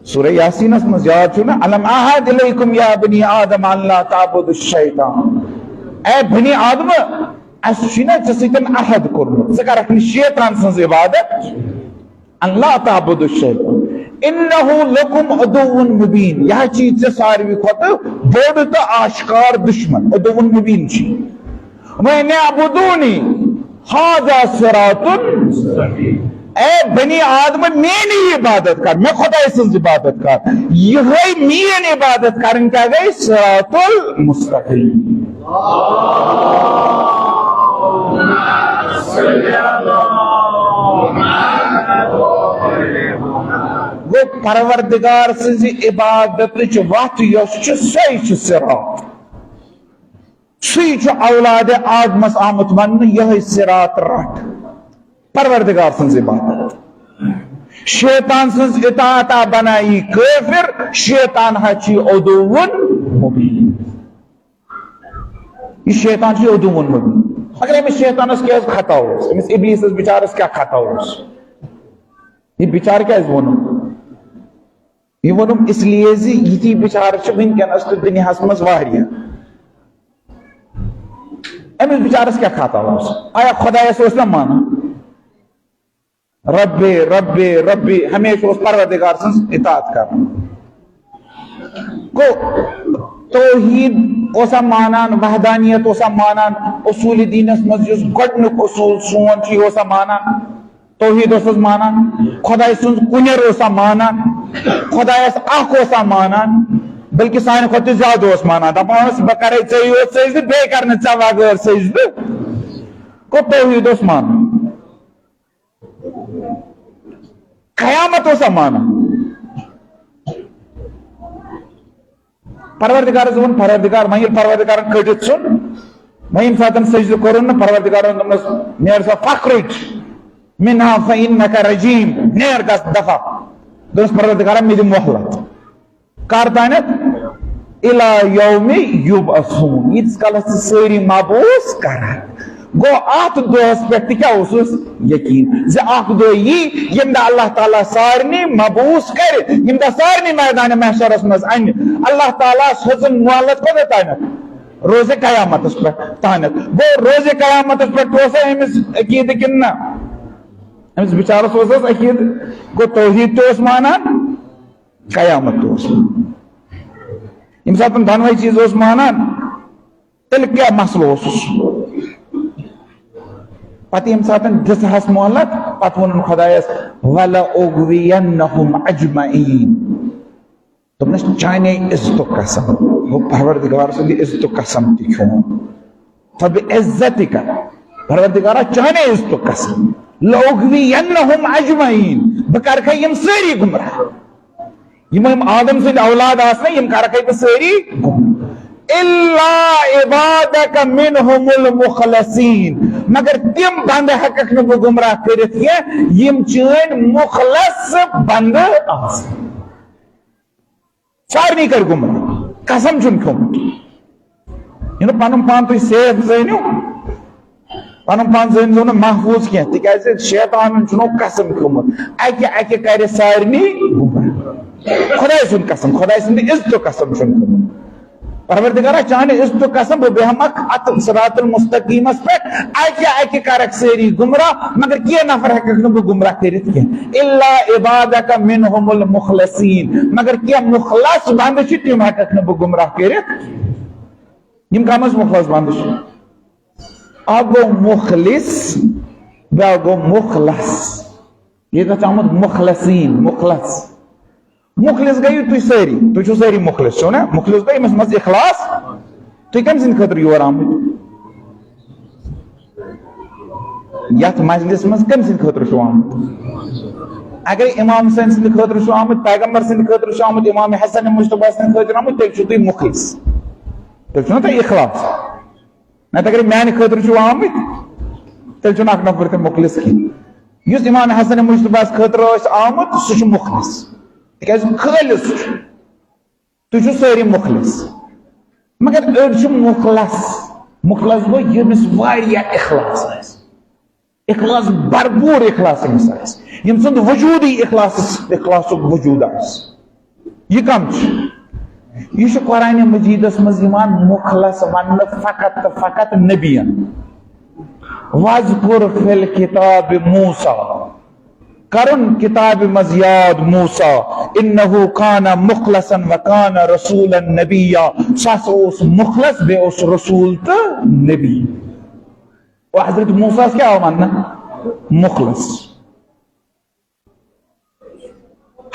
سورہ یاسینس منٛز، یاد چھُو نا؟ "الم اعہد الیکم یا بنی آدم ان لا تعبدوا الشیطان۔" اے بنی آدم، اَسہِ چھُے نا ژےٚ سۭتۍ عہد کوٚرمُت، ژٕ کَرَکھ نہٕ شیطان سٕنٛز عبادت۔ ان لا تعبدوا الشیطان انہ لکم عدو مبین۔ یہِ حظ چھُے ژےٚ ساروی کھۄتہٕ بوٚڑ تہٕ آشکار دُشمن، عدو مبین چھُے۔ وَأَنِ اعْبُدُونِی، هَذَا صِرَاطٌ مُسْتَقِیٖم۔ اے بنی آدم، میٲنی عبادت کر، مےٚ خۄداے سٕنٛز عبادت کر۔ یِہوٚے میٲنۍ عبادت کرٕنۍ کیٛاہ گٔے؟ صراط المستقیم۔ گوٚو، پروردگار سٕنٛزِ عبادتٕچ وتھ یۄس چھِ، سۄے چھِ صراط۔ سُے چھُ اولادِ آدمس آمُت وننہٕ، یِہوٚے صراط رٹ، پروردگار سٕنٛز عبادت۔ شیطان سٕنٛز اطاعت آ بنایی کٲفر، شیطان ہا چھُ عدوُن مبین۔ یہِ شیطان چھُ عدوُن مبین۔ مگر أمِس شیطانس کیٛاہ حظ خطا اوس؟ أمِس ابلیسس بِچارس کیٛاہ خطا اوس؟ یہِ بِچارٕ کیٛازِ ووٚنُن؟ یہِ ووٚنُم اس لیے زِ یِتھی بِچارٕ چھِ وٕنکیٚنَس تہٕ دُنیاہَس منٛز واریاہ۔ أمِس بِچارَس کیٛاہ خطا اوس؟ آیا خۄدایَس اوس نہ مانان؟ ربے، ربے، ربے، ہمیشہِ اوس پروردگار سٕنٛز اطاعت کران۔ گوٚو، توحیٖد اوسا مانان، وحدانیت اوسا مانان، اصوٗلِ دیٖنَس منٛز یُس گۄڈٕنیُک اصوٗل سون چھُ، یہِ اوسا مانان؟ توحیٖد اوسُس مانان، خۄداے سُنٛد کُنٮ۪ر اوسا مانان، خۄدایَس اکھ اوسا مانان، بلکہِ سانہِ کھۄتہٕ تہِ زیادٕ اوس مانان۔ دَپان اوس، "بہٕ کَرَے ژےٚ یوت سجدٕ، بیٚیہِ کَرٕ نہٕ ژےٚ بغٲر سجدٕ۔" گوٚو، توحیٖد اوس مانان۔ قیامت اوسا مانان؟ پروردگارس دوٚپُن، پروردگار، وۄنۍ ییٚلہِ پروردگارن کٔڑِتھ ژھُن، وۄنۍ ییٚمہِ ساتہٕ سجدٕ کوٚرُن نہٕ، پروردگارن دوٚپنس، "نیر سا، فخرج منہا فإنک رجیم، نیر گژھ دفع۔" دوٚپنس پروردگارا، مےٚ دِ مۄہلت۔ کر تانٮ۪تھ؟ الی یوم یبعثون، ییٖتِس کالس ژٕ سٲری مبعوث کرکھ۔ گوٚو، اتھ دۄہس پٮ۪ٹھ تہِ کیٛاہ اوسُس؟ یقین زِ اکھ دۄہ یی، ییٚمہِ دۄہ اللہ تعالیٰ سارنٕے مبعوث کرِ، ییٚمہِ دۄہ سارنٕے میدان محشرس منٛز انہِ۔ اللہ تعالیٰ ہس ہیٚژٕن مۄہلت کوٚت تانٮ۪تھ؟ روزِ قیامتس پٮ۪ٹھ تانٮ۪تھ۔ گوٚو، روزِ قیامتس پٮ۪ٹھ اوسا أمِس عقیدٕ کِنہٕ نہ؟ أمِس بِچارس اوس حظ عقیدٕ؟ گوٚو، توحیٖد تہِ اوس مانان، قیامت تہِ اوس مانان۔ ییٚمہِ ساتہٕ دۄنوَے چیٖز اوس مانان، تیٚلہِ کیٛاہ مسلہٕ اوسُس؟ پتہٕ ییٚمہِ ساتہٕ دِژہَس مۄہلت، پتہٕ ووٚنُن خۄدایَس، "وَلَأُغْوِيَنَّهُمْ أَجْمَعِينَ۔" دوٚپنَس، "چانے عزتُک قسم۔" گوٚو، پروردگار سُنٛد عزتُک قسم تہِ کھیوٚن۔ "فَبِعِزَّتِكَ"، پروردگارا، چانے عزتُک قسم، "لَأُغْوِيَنَّهُمْ أَجْمَعِينَ"، بہٕ کرکھے یِم سٲری گمراہ۔ یِم، یِم آدم سٕنٛدۍ اولاد آسنہ، یِم کرکھے بہٕ سٲری گمراہ۔ "إِلَّا عِبَادَكَ مِنْهُمُ الْمُخْلَصِينَ"، مگر تِم بندٕ ہٮ۪ککھ نہٕ بہٕ گمراہ کٔرِتھ کینٛہہ، یِم چٲنۍ مُخلص بندٕ آسن۔ سارنٕے کٔرۍ گمراہ۔ قسم چھُن کھیوٚمُت۔ یہِ نہٕ پنُن پان تُہۍ safe زٲنِو، پنُن پان زٲنۍزیو نہٕ محفوٗظ کینٛہہ، تِکیٛازِ شیطانن چھُنو قسم کھیوٚمُت، اکہِ اکہِ کرِ سارنٕے گمراہ۔ خۄداے سُنٛد قسم، خۄداے سٕنٛدِ عزتُک قسم چھُن کھیوٚمُت۔ پروردگارا، چانہِ عزتُک قسم، بہٕ بیہمکھ اتھ صراط المستقیمس پٮ۪ٹھ، اکہِ اکہِ کرکھ سٲری گمراہ، مگر کینٛہہ نفر ہٮ۪ککھ نہٕ بہٕ گمراہ کٔرِتھ کینٛہہ۔ "الا عبادک منہم المخلصین"، مگر کینٛہہ مخلص بندٕ چھِ، تِم ہٮ۪ککھ نہٕ بہٕ گمراہ کٔرِتھ۔ یِم کم از مخلص بندٕ چھِ؟ اکھ گوٚو مخلص، بیٛاکھ گوٚو مخلص۔ ییٚتہِ چھُ آمُت مخلصین، مخلص۔ مخلص گٔیِو تُہۍ سٲری، تُہۍ چھِو سٲری مخلص، چھِو نا؟ مخلص گوٚو ییٚمِس منٛز اخلاص۔ تُہۍ کٔمۍ سٕنٛدِ خٲطرٕ یور آمٕتۍ؟ یتھ مجلس منٛز کٔمۍ سٕنٛدِ خٲطرٕ چھِو آمٕتۍ؟ اگر امام حسین سٕنٛدِ خٲطرٕ چھِو آمٕتۍ، پیغمبر سٕنٛدِ خٲطرٕ چھِو آمٕتۍ، امام حسن مجتبیٰ سٕنٛدِ خٲطرٕ آمٕتۍ، تیٚلہِ چھِو تُہۍ مخلص، تیٚلہِ چھُو نا تۄہہِ اخلاص۔ نتہٕ اگر میانہِ خٲطرٕ چھِو آمٕتۍ، تیٚلہِ چھُنہٕ اکھ نفر تہِ مخلص کینٛہہ۔ یُس امام حسن مجتبیٰ ہس خٲطرٕ ٲسۍ آمُت، سُہ چھُ مخلص، تِکیازِ خٲلص چھُ۔ تُہۍ چھِو سٲری مخلص، مگر أڑۍ چھِ مخلص۔ مخلص گوٚو ییٚمِس واریاہ اخلاص آسہِ، اخلاص، بھرپوٗر اخلاص ییٚمِس آسہِ، ییٚمۍ سُنٛد وجوٗدٕے اخلاصس، اخلاصُک وجوٗد آسہِ۔ یہِ کم چھُ؟ یہِ چھُ قرآن مجیدس منٛز یِوان مخلص وننہٕ فقط تہٕ فقط نبین۔ واذکر فی الکتاب موسیٰ، کرُن کتابہِ منٛز یاد موسیٰ، انہ کان مخلصا و کان رسولا نبیہ۔ سُہ ہسا اوس مخلص، بیٚیہِ اوس رسول تہٕ نبی۔ و حضرت موسیٰ ہس کیٛاہ آو وننہٕ؟ مخلص۔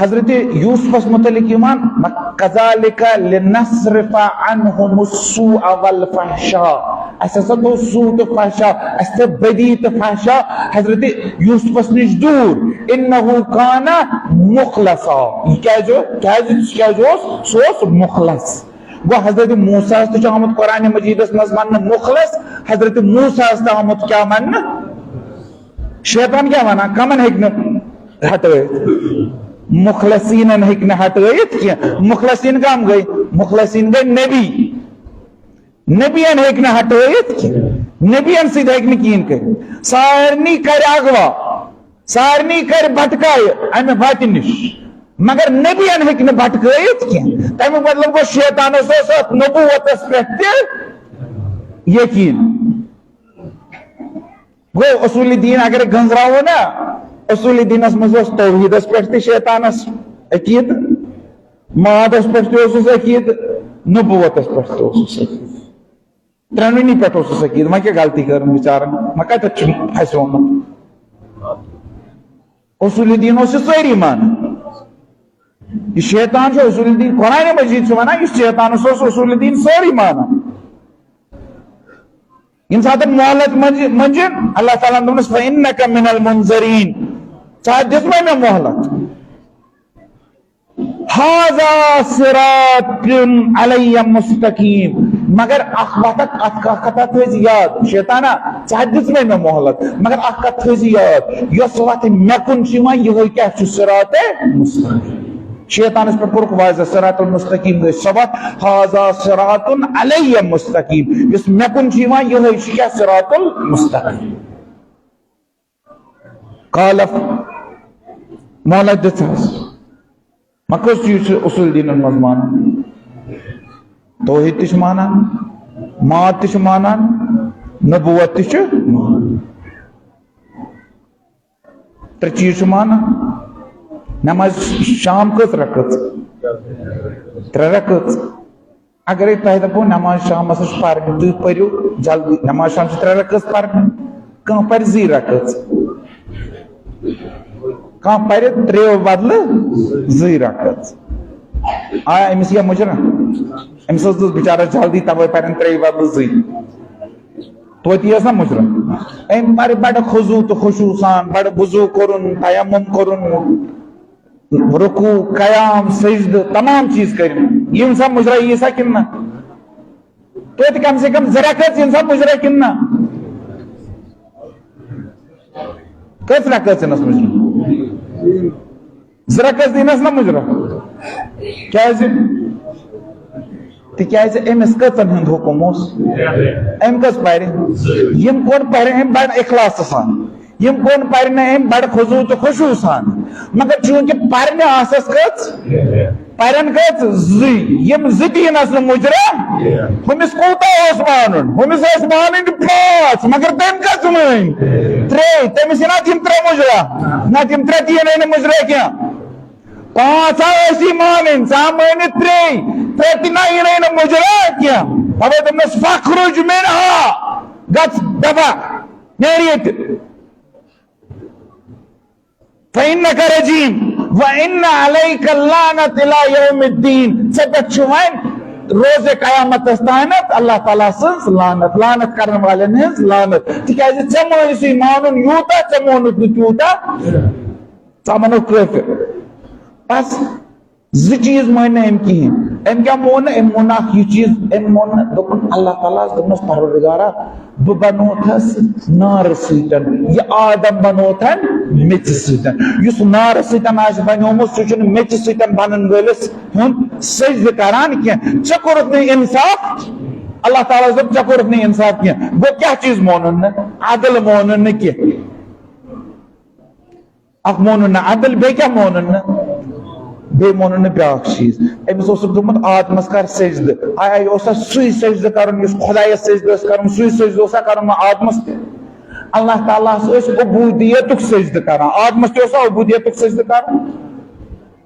حضرت یوسفس متعلق یِوان، کذالک لنصرف عنہم السوء والفحشاء۔ اسہِ ہسا تھوٚو سوء تہٕ فحشاء، اسہِ تھٲو بدی تہٕ فحشاء حضرت یوسفس نِش دوٗر۔ انہ کان مخلصا۔ یہِ کیٛازِ اوس؟ کیٛازِ، کیٛازِ اوس؟ سُہ اوس مخلص۔ گوٚو حضرت موسیٰ ہس تہِ چھُ آمُت قرآن مجیدس منٛز وننہٕ مخلص، حضرت موسیٰ ہس تہِ آمُت کیٛاہ وننہٕ؟ شیطان کیٛاہ ونان؟ کمن ہیٚکہِ نہٕ ہٹٲیِتھ؟ مخلصیٖنن ہیٚکہِ نہٕ ہٹٲیِتھ کینٛہہ۔ مخلصیٖن کم گٔے؟ مخلصیٖن گٔے نبی۔ نبین ہیٚکہِ نہٕ ہٹٲیِتھ کینٛہہ۔ نبین سۭتۍ ہیٚکہِ نہٕ کِہیٖنۍ کٔرِتھ۔ سارنٕے کرِ اغوا، سارنٕے کرِ بھٹکایہِ امہِ وتہِ نِش، مگر نبین ہیٚکہِ نہٕ بھٹکٲیِتھ کینٛہہ۔ تمیُک مطلب گوٚو، شیطانس اوس اتھ نبوتس پٮ۪ٹھ تہِ یقین۔ گوٚو، اصوٗلِ دیٖن اگر گٔنٛزراوو نا، اصوٗلِ دیٖنس منٛز اوس توحیٖدس پٮ۪ٹھ تہِ شیطانس عقیٖدٕ، مادس پٮ۪ٹھ تہِ اوسُس عقیٖدٕ، نبوتس پٮ۪ٹھ تہِ اوسُس عقیٖدٕ۔ ترٛٮ۪نوٕنی پٮ۪ٹھ اوسُس عقیٖدٕ۔ وۄنۍ کیٛاہ غلطی کٔرٕن بِچارن؟ وۄنۍ کتٮ۪تھ چھُ پھسیومُت؟ اصوٗلِ دیٖن اوس یہِ سٲری مانان۔ یہِ شیطان چھُ اصوٗلِ دیٖن، قرآنِ مجیٖد چھُ ونان، یُس شیطانس اوس اصوٗلِ دیٖن سٲری مانان۔ ییٚمہِ ساتہٕ مۄہلت منٛجہِ، منٛجہِ، اللہ تعالیٰ ہن دوٚپنس، "فإنک من المنظرین"، ژےٚ دِژمے مےٚ مۄہلت۔ ھذا صراط علی مستقیم، مگر اکھ وتھ، اتھ کتھ، کتھ تھٲوزِ یاد، شیطانا، ژےٚ دِژمے مےٚ مۄہلت، مگر اکھ کتھ تھٲوزِ یاد، یۄس وتھ مےٚ کُن چھِ یِوان، یِہوٚے کیٛاہ چھُ؟ صراط مستقیم۔ شیطانس پٮ۪ٹھ کوٚرُکھ واضح، صراط المستقیم گٔے سۄ وتھ، ھذا صراط علی مستقیم، یُس مےٚ کُن چھُ یِوان، یِہوٚے چھُ کیٛاہ؟ صراط المستقیم۔ کالف مۄہلت دِژہَس۔ وۄنۍ کٔژ چیٖز چھِ اصوٗل دیٖنَن منٛز مانان؟ توحیٖد تہِ چھِ مانان، ماد تہِ چھِ مانان، نبوت تہِ چھِ مانان۔ ترٛےٚ چیٖز چھِ مانان۔ نماز شام کٔژ رکٲژ؟ ترٛےٚ رکٲژ۔ اگرے تۄہہِ دپو نماز شامس چھِ پرنہِ، تُہۍ پٔرِو جلدی، نماز شام چھِ ترٛےٚ رکٲژ پرنہِ، کانٛہہ پرِ زٕے رکٲژ، کانٛہہ پرِ ترٛیٚیو بدلہٕ زٕے رکٲژ۔ آیا أمِس یِیا مُجرا؟ أمِس ٲس دِژ بِچارس جلدی، توے پرن ترٛیٚیہِ بدلہٕ زٕے۔ توتہِ یِیَس نا مُجرا؟ أمۍ پرِ بڑٕ خضوع تہٕ خشوع سان، بڑٕ وضوٗ کوٚرُن، تیمم کوٚرُن، رکوع، قیام، سجدٕ، تمام چیٖز کٔرۍ۔ یِم سا مُجرا یی سا کِنہٕ نہ؟ توتہِ کم سے کم زٕ رکعت یِن سا مُجرا کِنہٕ نہ؟ کٔژ رکعت یِنس مُجرا؟ زٕ رکعت یِنس نہ مُجرا؟ کیازِ؟ تِکیازِ أمِس کٔژن ہُنٛد حُکُم اوس؟ أمۍ کٔژ پرِ؟ یِم کون پرِ أمۍ بڑٕ اخلاصہٕ سان۔ یِم کون پرِ نہٕ أمۍ بڑٕ خضوع تہٕ خشوع سان۔ مگر چوٗنٛکہِ پرنہِ آسس کٔژ؟ پرن کٔژ؟ زٕے۔ یِم زٕ تہِ یِنس نہٕ مُجرا۔ ہُمِس کوٗتاہ اوس مانُن؟ ہُمِس ٲسۍ مانٕنۍ پانٛژھ، مگر تٔمۍ کٔژ مٲنۍ؟ ترٛے۔ تٔمِس یِن اَتھ یِم ترٛےٚ مُجرا؟ نہ، تِم ترٛےٚ تہِ یِنٕے نہٕ مُجرا کینٛہہ۔ پانٛژھ ہا ٲسی مانٕنۍ، ژٕ ہا مٲنِتھ ترٛے، ترٛےٚ تہِ نہ یِنَے نہٕ مُجرا کینٛہہ۔ تَوَے دوٚپنَس، "فَخْرُجْ مِنْهَا"، گژھ دَفع، نیرِ ییٚتہِ۔ "فَإِنَّكَ رَجِيمٌ وَإِنَّ عَلَيْكَ اللَّعْنَةَ إِلَى يَوْمِ الدِّينِ"، ژےٚ پٮ۪ٹھ چھُ وۄنۍ روزِ قیامتَس تامَتھ اللہ تعالیٰ سٕنٛز لعنت، لعنت کرن والٮ۪ن ہٕنٛز لعنت، تِکیٛازِ ژےٚ مٲنۍ سُے مانُن یوٗتاہ، ژےٚ مونُتھ نہٕ تیوٗتاہ۔ ژٕ مانو کٲفِر۔ بس زٕ چیٖز مٲنۍ نہٕ أمۍ کِہیٖنۍ۔ أمۍ کیٛاہ مون نہٕ؟ أمۍ مون نہٕ اکھ یہِ چیٖز، أمۍ مون نہٕ، دوٚپُن اللہ تعالیٰ ہس، دوٚپنس، "پروردگارا، بہٕ بنووتھس نارٕ سۭتۍ، یہِ آدم بنووتھن میٚژِ سۭتۍ۔ یُس نارٕ سۭتۍ آسہِ بنیومُت، سُہ چھُنہٕ میٚژِ سۭتۍ بنن وٲلِس ہُنٛد سجدٕ کران کینٛہہ۔ ژےٚ کوٚرُتھ نہٕ انصاف۔" اللہ تعالیٰ ہس دوٚپ، "ژےٚ کوٚرُتھ نہٕ انصاف کینٛہہ۔" گوٚو کیٛاہ چیٖز مونُن نہٕ؟ عدل مونُن نہٕ کینٛہہ۔ اکھ مونُن نہٕ عدل، بیٚیہِ کیٛاہ مونُن نہٕ؟ بیٚیہِ مونُن نہٕ بیٛاکھ چیٖز۔ أمِس اوسُکھ دوٚپمُت، "آدمس کر سجدٕ۔" آیا یہِ اوسا سُے سجدٕ کرُن یُس خۄدایس سجدٕ اوس کرُن؟ سُے سجدٕ اوسا کرُن وۄنۍ آدمس تہِ؟ اللہ تعالیٰ ہس ٲسۍ عبودیتُک سجدٕ کران۔ آدمس تہِ اوسا عبودیتُک سجدٕ کران؟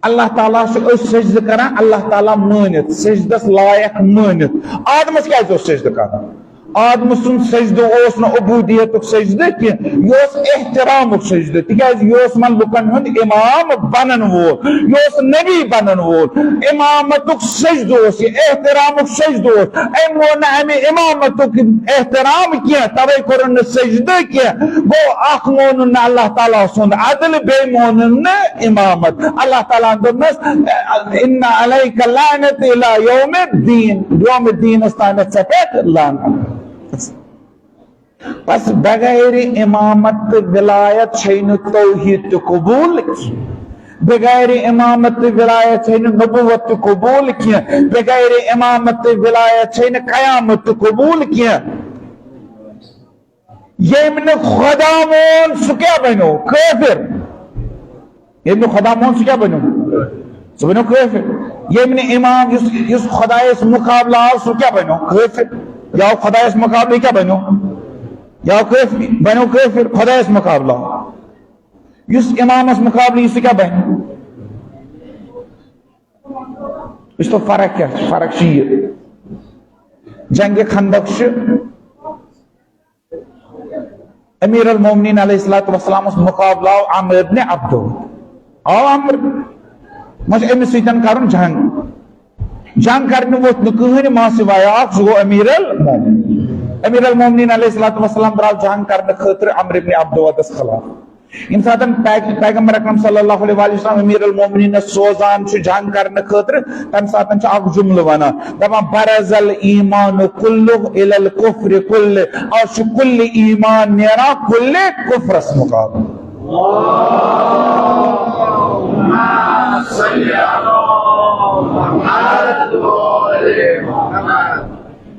اللہ تعالیٰ ہس چھِ أسۍ سجدٕ کران، اللہ تعالیٰ مٲنِتھ، سجدس لایق مٲنِتھ۔ آدمس کیازِ اوس سجدٕ کران؟ آدمہٕ سُنٛد سجدٕ اوس نہٕ عبودیتُک سجدٕ کینٛہہ، یہِ اوس احترامُک سجدٕ، تِکیازِ یہِ اوس یِمن لُکن ہُنٛد امام بنن وول، یہِ اوس نبی بنن وول۔ امامتُک سجدٕ اوس یہِ، احترامُک سجدٕ اوس۔ أمۍ ووٚن نہٕ امہِ امامتُک احترام کینٛہہ، توے کوٚرُن نہٕ سجدٕ کینٛہہ۔ گوٚو، اکھ مونُن نہٕ اللہ تعالیٰ سُنٛد عدل، بیٚیہِ مونُن نہٕ امامت۔ اللہ تعالیٰ ہن دوٚپنس، "ان علیک لعنت الی یوم الدین"، یوم الدینس تامتھ ژےٚ پٮ۪ٹھ لعنت۔ بس بغیر امامت تہٕ ولایت چھے نہٕ توحید تہِ قبول کینٛہہ، بغیر امامت تہٕ ولایت چھے نہٕ نبوت تہِ قبول کینٛہہ، بغیر امامت تہٕ ولایت چھے نہٕ قیامت تہِ قبول کینٛہہ۔ ییٚمۍ نہٕ خۄدا مون، سُہ کیٛاہ بنیو؟ کٲفِر۔ ییٚمۍ نہٕ خۄدا مون، سُہ کیٛاہ بنیو؟ سُہ بنیو کٲفِر۔ ییٚمۍ نہٕ امام، یُس، یُس خۄدایس مُقابلہٕ آو، سُہ کیٛاہ بنیو؟ کٲفِر۔ یہِ آو خۄدایس مُقابلہٕ، یہِ کیٛاہ بنیو؟ یہِ آو کٲفِر، بنیو کٲفِر، خۄدایس مُقابلہٕ آو۔ یُس امامس مُقابلہٕ یی، سُہ کیٛاہ بنہِ؟ وٕچھ تو فرق کیٛاہ چھِ؟ فرق چھِ یہِ، جنگِ خندق چھِ امیر المومنین علیہ الصلوۃ والسلامس مقابلہ آو عمرو ابن عبدو۔ آو عمرو، وۄنۍ چھُ أمِس سۭتۍ کرُن جنگ۔ جنگ کرنہِ ووٚتھ نہٕ کٕہٕنۍ ما سوائے اکھ، سُہ گوٚو امیر المومنین۔ امیر المومنین علیہ الصلوۃ والسلام درٛاو جنگ کرنہٕ خٲطرٕ عمرو ابن عبدودس خلاف۔ ییٚمہِ ساتن پیغ-، پیغمبر اکرم صلی اللہ علیہ وآلہ وسلم امیر المومنینس سوزان چھُ جنگ کرنہٕ خٲطرٕ، تمہِ ساتن چھُ اکھ جملہٕ ونان، دپان، "برز الایمان کلہ الی الکفر کلہ"، آز چھُ کل ایمان نیران کل کفرس مقابلہٕ۔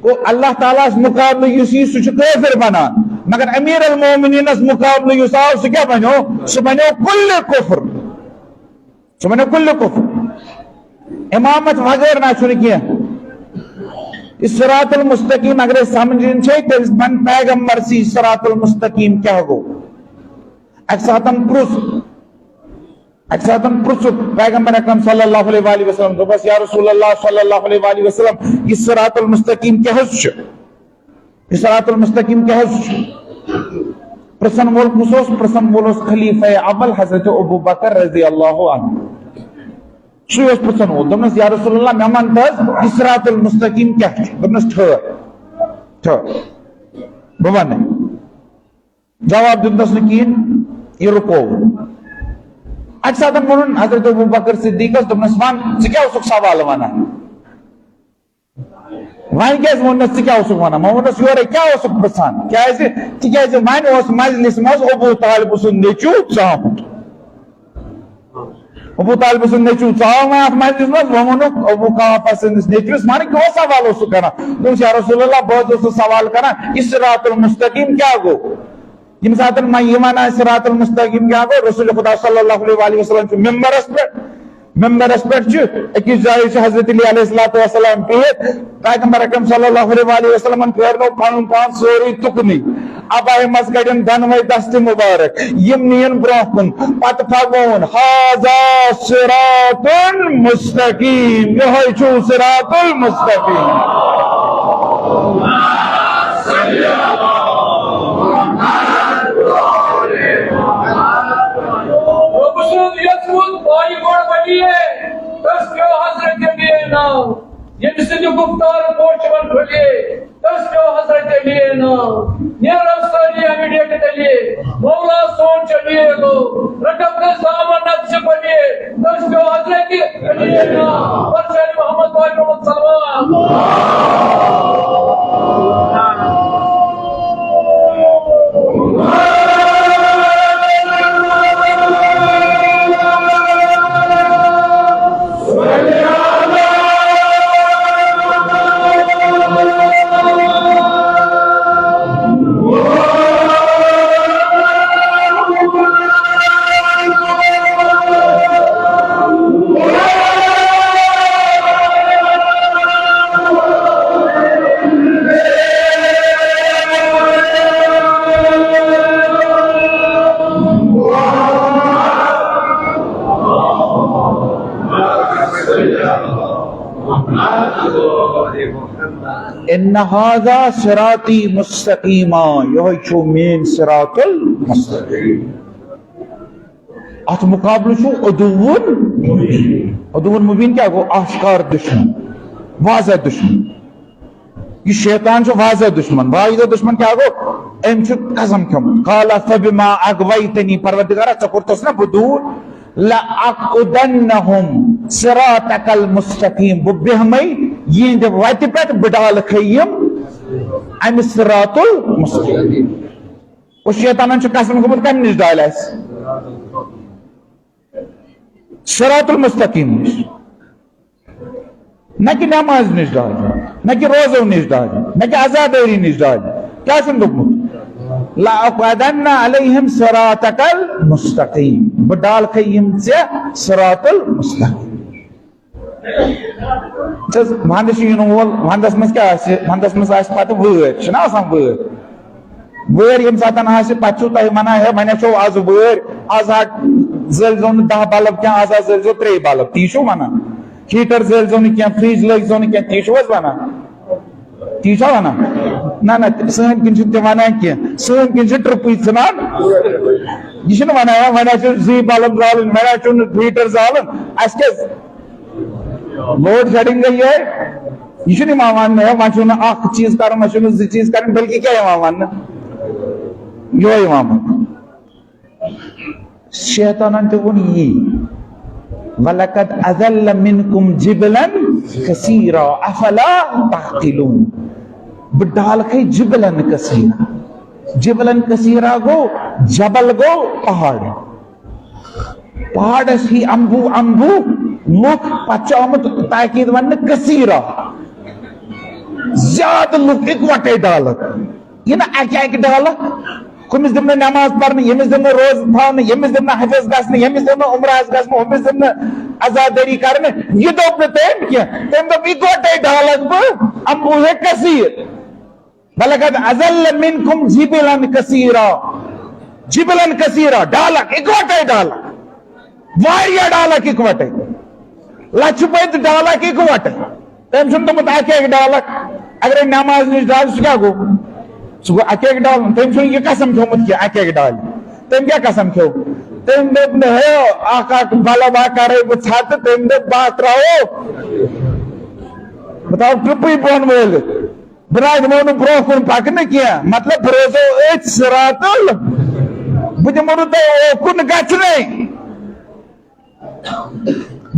گوٚو، اللہ تعالیٰ ہس مقابلہٕ یُس یی، سُہ چھُ کٲفِر بنان، مگر امیر المومنینس مقابلہٕ یُس آو، سُہ کیٛاہ بنیو؟ سُہ بنیو کل کفر، سُہ بنیو کل کفر۔ امامت وغٲر نہ چھُنہٕ کینٛہہ۔ یہِ صراط المستقیم اگر أسۍ سمجھُن چھے، تیٚلہِ بن پیغمبر سی صراط المستقیم کیٛاہ گوٚو؟ اکہِ ساتن پرُژھ، اکہِ ساتن پرُژھُکھ پیغمبر اکرم صلی اللہ علیہ وآلہ وسلم، دوٚپس، "یا رسول اللہ صلی اللہ علیہ وآلہ وسلم، یہِ صراط المستقیم کیٛاہ حظ چھُ؟ یہِ صراط المستقیم کیٛاہ حظ چھُ؟" پرژھن وول کُس اوس؟ پرژھن وول اوس خلیفہ اول حضرت ابو بکر رضی اللہ عنہ۔ سُے اوس پرژھن وول۔ دوٚپنس، "یا رسول اللہ، مےٚ وَن تہٕ حظ، یہِ صراط المستقیم کیٛاہ چھُ؟" دوٚپنس، "ٹھٔہر، ٹھٔہر، بہٕ وَنَے۔" جواب دیُتنس نہٕ کِہیٖنۍ، یہِ رُکوو۔ اَکہِ ساتہٕ ووٚنُن حضرت ابو بکر صدیقس، دوٚپنس، "وَن، ژٕ کیٛاہ اوسُکھ سوال وَنان؟" وۄنۍ کیٛازِ ووٚننس، "ژٕ کیٛاہ اوسُکھ وَنان؟" وۄنۍ ووٚننس، "یورے کیٛاہ اوسُکھ پرٛژھان؟" کیٛازِ؟ تِکیٛازِ وۄنۍ اوس مجلس منٛز ابو طالب سُنٛد نیٚچوٗ ژامُت۔ ابو طالب سُنٛد نیٚچوٗ ژاو وۄنۍ اَتھ مجلس منٛز، وۄنۍ ووٚنُکھ ابو قحافہ سٕنٛدِس نیٚچوِس، "وَن، کیٛاہ سوال اوسُکھ کران؟" دوٚپُس، "یا رسول اللہ، بہٕ حظ اوسُس سوال کران، یہِ صراط المستقیم کیٛاہ گوٚو؟" ییٚمہِ ساتہٕ ما یہِ وَنان صراط المستقیم کیٛاہ گوٚو، رسول خدا صلی اللہ علیہ وآلہ وسلم چھُ ممبرس پٮ۪ٹھ، ممبرس پٮ۪ٹھ چھُ أکِس جایہِ چھُ حضرت علی علیہ الصلوۃ والسلام بِہِتھ، پیغمبر اکرم صلی اللہ علیہ وآلہ وسلمن پھیرنو پنُن پان سورُے تُکنُے، ابایہِ منٛز کڑن دۄنوے دستہٕ مبارک، یِم نِیِن برونٛہہ کُن، پتہٕ پھۄکووُن، "ھذا صراط مستقیم"، یِہوٚے چھُ صراط المستقیم۔ رۄب سُنٛد یژھمُت بایہِ گۄڈٕ ؤلیے، تس پیوٚو حضرت علی ناو۔ ییٚمہِ سٕنٛدِ گُفتار پوچھِ وَن پھٔلیے، تس پیوٚو حضرت علی ناو۔ نیرو سٲری اَمہِ ڈیٹہِ تَلیے، مولا سون چلیے گوٚو۔ رقم گٔے زامن نقشہِ پلیے، تس پیوٚو حضرت علی ناو۔ پرچانِ محمد پاک محمد صلوات۔ ان هذا صراطی مستقیما، یہوے چھو مین صراط المستقیم۔ اتھ مقابلہٕ چھُ عدوُن، عدوُن مبین کیا گوٚو؟ آشکار دشمن، واضح دشمن۔ یہ شیطان چھُ واضح دشمن۔ واضح دشمن کیا گوٚو؟ أمۍ چھُ قسم کھیوٚمُت۔ قال فبما اغویتنی، پروردگارا، ژےٚ کوٚرتھس نا بہٕ دوٗر، لأقعدنهم صراطك المستقيم، بہٕ بیہمے یِہنٛدِ وتہِ پٮ۪ٹھ، بہٕ ڈالکھے یِم امہِ صراط المستقیم۔ گوٚو شیطانن چھُ قسم گوٚمُت کمہِ نِش ڈالہِ اسہِ؟ صراط المستقیم نِش۔ نہ کہ نماز نِش ڈالہِ، نہ کہ روزو نِش ڈالہِ، نہ کہ عزادٲری نِش ڈالہِ۔ کیٛاہ چھُن دوٚپمُت؟ لأقعدن عليهم صراطك المستقيم، بہٕ ڈالکھے یِم ژےٚ صراط المستقیم۔ ژٕ حظ، ونٛدٕ چھُ یِنہٕ وول، ونٛدس منٛز کیٛاہ آسہِ؟ ونٛدس منٛز آسہِ پتہٕ وٲرۍ، چھِنہ آسان وٲرۍ؟ وٲرۍ ییٚمہِ ساتہٕ آسہِ، پتہٕ چھُو تۄہہِ ونان، ہے، وۄنۍ ہا چھو آز وٲرۍ، آز ہا زٲلۍزیو نہٕ دَہ بلب کینٛہہ، آز ہا زٲلۍزیو ترٛے بلب، تی چھُو ونان؟ ہیٹر زٲلۍزیو نہٕ کینٛہہ، فرج لٲگۍزیو نہٕ کینٛہہ، تی چھُو حظ ونان؟ تی چھا ونان؟ نہ، نہ، سٲنۍ کِنۍ چھِنہٕ تِم ونان کینٛہہ، سٲنۍ کِنۍ چھِ ٹرپٕے ژھٕنان۔ یہِ چھِنہٕ ونان، ہے، وۄنۍ ہا چھُ زٕے بلب زالٕنۍ، وۄنۍ ہا چھُنہٕ ہیٹر زالُن، اسہِ کیٛازِ؟ لوڈ شیڈنگ گٔے یِہے۔ یہِ چھُنہٕ یِوان وننہٕ، ہے، وۄنۍ چھُنہٕ اکھ چیٖز کرُن، وۄنۍ چھُنہٕ زٕ چیٖز کرٕنۍ، بلکہِ کیٛاہ یِوان وننہٕ؟ یِہوے یِوان وننہٕ۔ شیطانن تہِ ووٚن یی، وَلَقَدْ أَضَلَّ مِنْكُمْ جِبِلًا كَثِيرًا أَفَلَا تَعْقِلُونَ۔ بہٕ ڈالکھے جِبِلًا کثیرا۔ جِبِلًا کثیرا گوٚو، جبل گوٚو پہاڑ۔ پہاڑس ہی امبو امبو لُکھ، پتہٕ چھُ آمُت تاکید وننہٕ کثیرا۔ زیادٕ لُکھ اِکوٹے ڈالکھ۔ یہِ نہٕ اکہِ اکہِ ڈالکھ۔ کٔمِس دِمہٕ نہٕ نماز پرنہٕ، ییٚمِس دِمہٕ نہٕ روزٕ تھاونہٕ، ییٚمِس دِمہٕ نہٕ حجس گژھنہٕ، ییٚمِس دِمہٕ نہٕ عمرہس گژھنہٕ، ہُمِس دِمہٕ نہٕ عزادٲری کرنہٕ۔ یہِ دوٚپ نہٕ تٔمۍ کینٛہہ۔ تٔمۍ دوٚپ، اِکوٹے ڈالکھ بہٕ، امبو ہے کثیر۔ وَلَقَدْ أَضَلَّ مِنْكُمْ جِبِلًا كَثِيرًا۔ جِبِلًا كَثِيرًا، ڈالکھ، اِکوَٹَے ڈالکھ۔ واریاہ ڈالکھ اِکوَٹَے۔ لَچھِ بٔدۍ ڈالکھ اِکوَٹَے۔ تٔمۍ چھُنہٕ دوٚپمُت اَکہِ اَکہِ ڈالکھ۔ اگرے نماز نِش ڈالہِ، سُہ کیٛاہ گوٚو؟ سُہ گوٚو اَکہِ اَکہِ ڈالُن۔ تٔمۍ چھُنہٕ یہِ قسم کھیوٚمُت کینٛہہ، اَکہِ اَکہِ ڈالہِ۔ تٔمۍ کیٛاہ قسم کھیوٚو؟ تٔمۍ دوٚپ نہٕ، ہے، اَکھ اَکھ بلب اَکھ کَرَے بہٕ ژھَتہٕ، تٔمۍ دوٚپ، بہٕ ہا ترٛاوو، بہٕ تھاوٕ ٹرٛپٕے بۄن وٲلِتھ۔ بہٕ نہ حظ دِمو نہٕ برونٛہہ کُن پکنہٕ کینٛہہ، مطلب بہٕ روزو أتھۍ صراط ال-، بہٕ دِمو نہٕ تۄہہِ اوکُن گژھنَے۔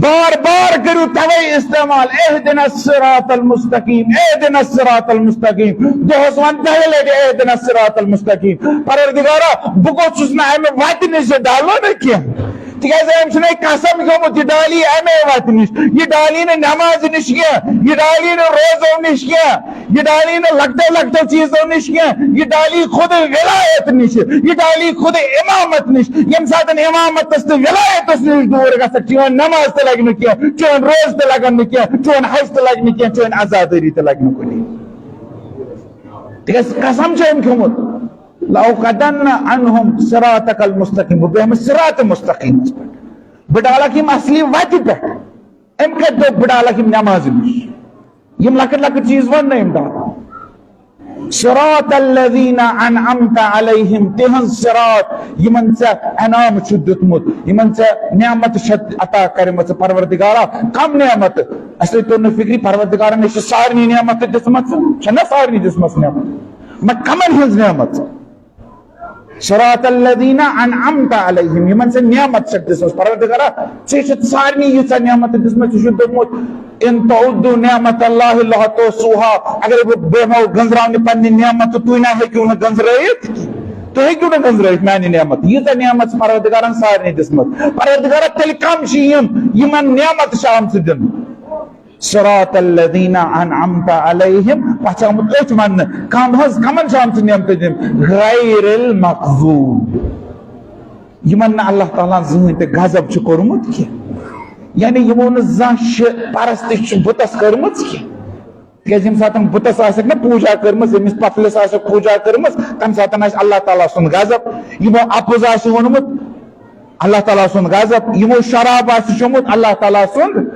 بار بار کٔرِو توے استعمال، اهدنا الصراط المستقيم، اهدنا الصراط المستقيم۔ دۄہس وَن دَہہِ لٹہِ اهدنا الصراط المستقيم۔ پروردگارا، بہٕ گوٚژھُس نہٕ امہِ وتہِ نِش ڈلُن کینٛہہ۔ تِکیٛازِ أمۍ چھُنَے قسم کھیوٚمُت، یہِ ڈالی اَمے وَتہِ نِش، یہِ ڈالی نہٕ نٮ۪مازِ نِش کینٛہہ، یہِ ڈالی نہٕ روزو نِش کینٛہہ، یہِ ڈالی نہٕ لۄکٹیو لۄکٹیو چیٖزو نِش کینٛہہ، یہِ ڈالی خود ولایت نِش، یہِ ڈالی خود امامت نِش۔ ییٚمہِ ساتہٕ امامتس تہٕ ولایتس نِش دوٗر گژھکھ، چون نٮ۪ماز تہِ لگہِ نہٕ کینٛہہ، چون روزٕ تہِ لگن نہٕ کینٛہہ، چون حج تہِ لگہِ نہٕ کینٛہہ، چون عزادٲری تہِ لگہِ نہٕ کُنی۔ تِکیٛازِ قسم چھُ أمۍ کھیوٚمُت، لأقعدن عنهم صراطك المستقيم، بہٕ بیٚہمہٕ صراط مستقیٖمس پٮ۪ٹھ، بہٕ ڈالکھ یِم اصلی وتہِ پٮ۪ٹھ۔ أمۍ کتہِ دوٚپ بہٕ ڈالکھ یِم نمازِ نِش؟ یِم لۄکٕٹۍ لۄکٕٹۍ چیٖز وَن نہٕ أمۍ ڈالکھ۔ صراط الذين أنعمت عليهم، تِہنٛز صراط یِمن ژےٚ انعام چھُ دیُتمُت، یِمن ژےٚ نعمت چھےٚ عطا کٔرمٕژ پروردگارا۔ کم نعمت؟ اَسہِ توٚر نہٕ فکرِ، پروردگارن نِش چھِ سارنٕے نعمت دِژمٕژ، چھےٚ نہ سارنٕے دِژمٕژ نعمت؟ مگر کمن ہٕنٛز نعمت؟ صراط الذين أنعمت عليهم، یِمن ژےٚ نعمت چھکھ دِژمٕژ۔ پروردگارا، ژےٚ چھِ سارنٕے ییٖژاہ نعمت دِژمٕژ، ژےٚ چھُ دوٚپمُت، "إن تعدوا نعمت الله لا تحصوها"۔ اگر بہٕ بیٚہمو گنٛزراونہِ پننہِ نعمت، تہٕ تُہۍ نہ ہیٚکِو نہٕ گنٛزرٲیِتھ، تُہۍ ہیٚکِو نہٕ گنٛزرٲیِتھ میانہِ نعمت۔ ییٖژاہ نعمت چھِ پروردگارن سارنٕے دِژمٕژ۔ پروردگارا، تیٚلہِ کم چھِ یِم، یِمن نعمت چھِ آمژٕ دِنہٕ؟ صراط الذين أنعمت عليهم، پتہٕ چھِ آمُت أتھۍ وننہٕ، کم حظ، کمن چھِ آمژٕ نعمتہٕ دِنہٕ؟ غیر المغضوب، یِمن نہٕ اللہ تعالیٰ ہن زٕہٕنۍ تہِ غضب چھُ کوٚرمُت کینٛہہ، یعنی یِمو نہٕ زانٛہہ شہِ پرستش چھِ بُتس کٔرمٕژ کینٛہہ۔ تِکیٛازِ ییٚمہِ ساتہٕ بُتس آسٮ۪کھ نہ پوٗجا کٔرمٕژ، ییٚمِس پتھلِس آسٮ۪کھ پوٗجا کٔرمٕژ، تمہِ ساتہٕ آسہِ اللہ تعالیٰ سُنٛد غضب۔ یِمو اپُز آسہِ ووٚنمُت، اللہ تعالیٰ سُنٛد غضب۔ یِمو شراب آسہِ چوٚمُت، اللہ تعالیٰ سُنٛد۔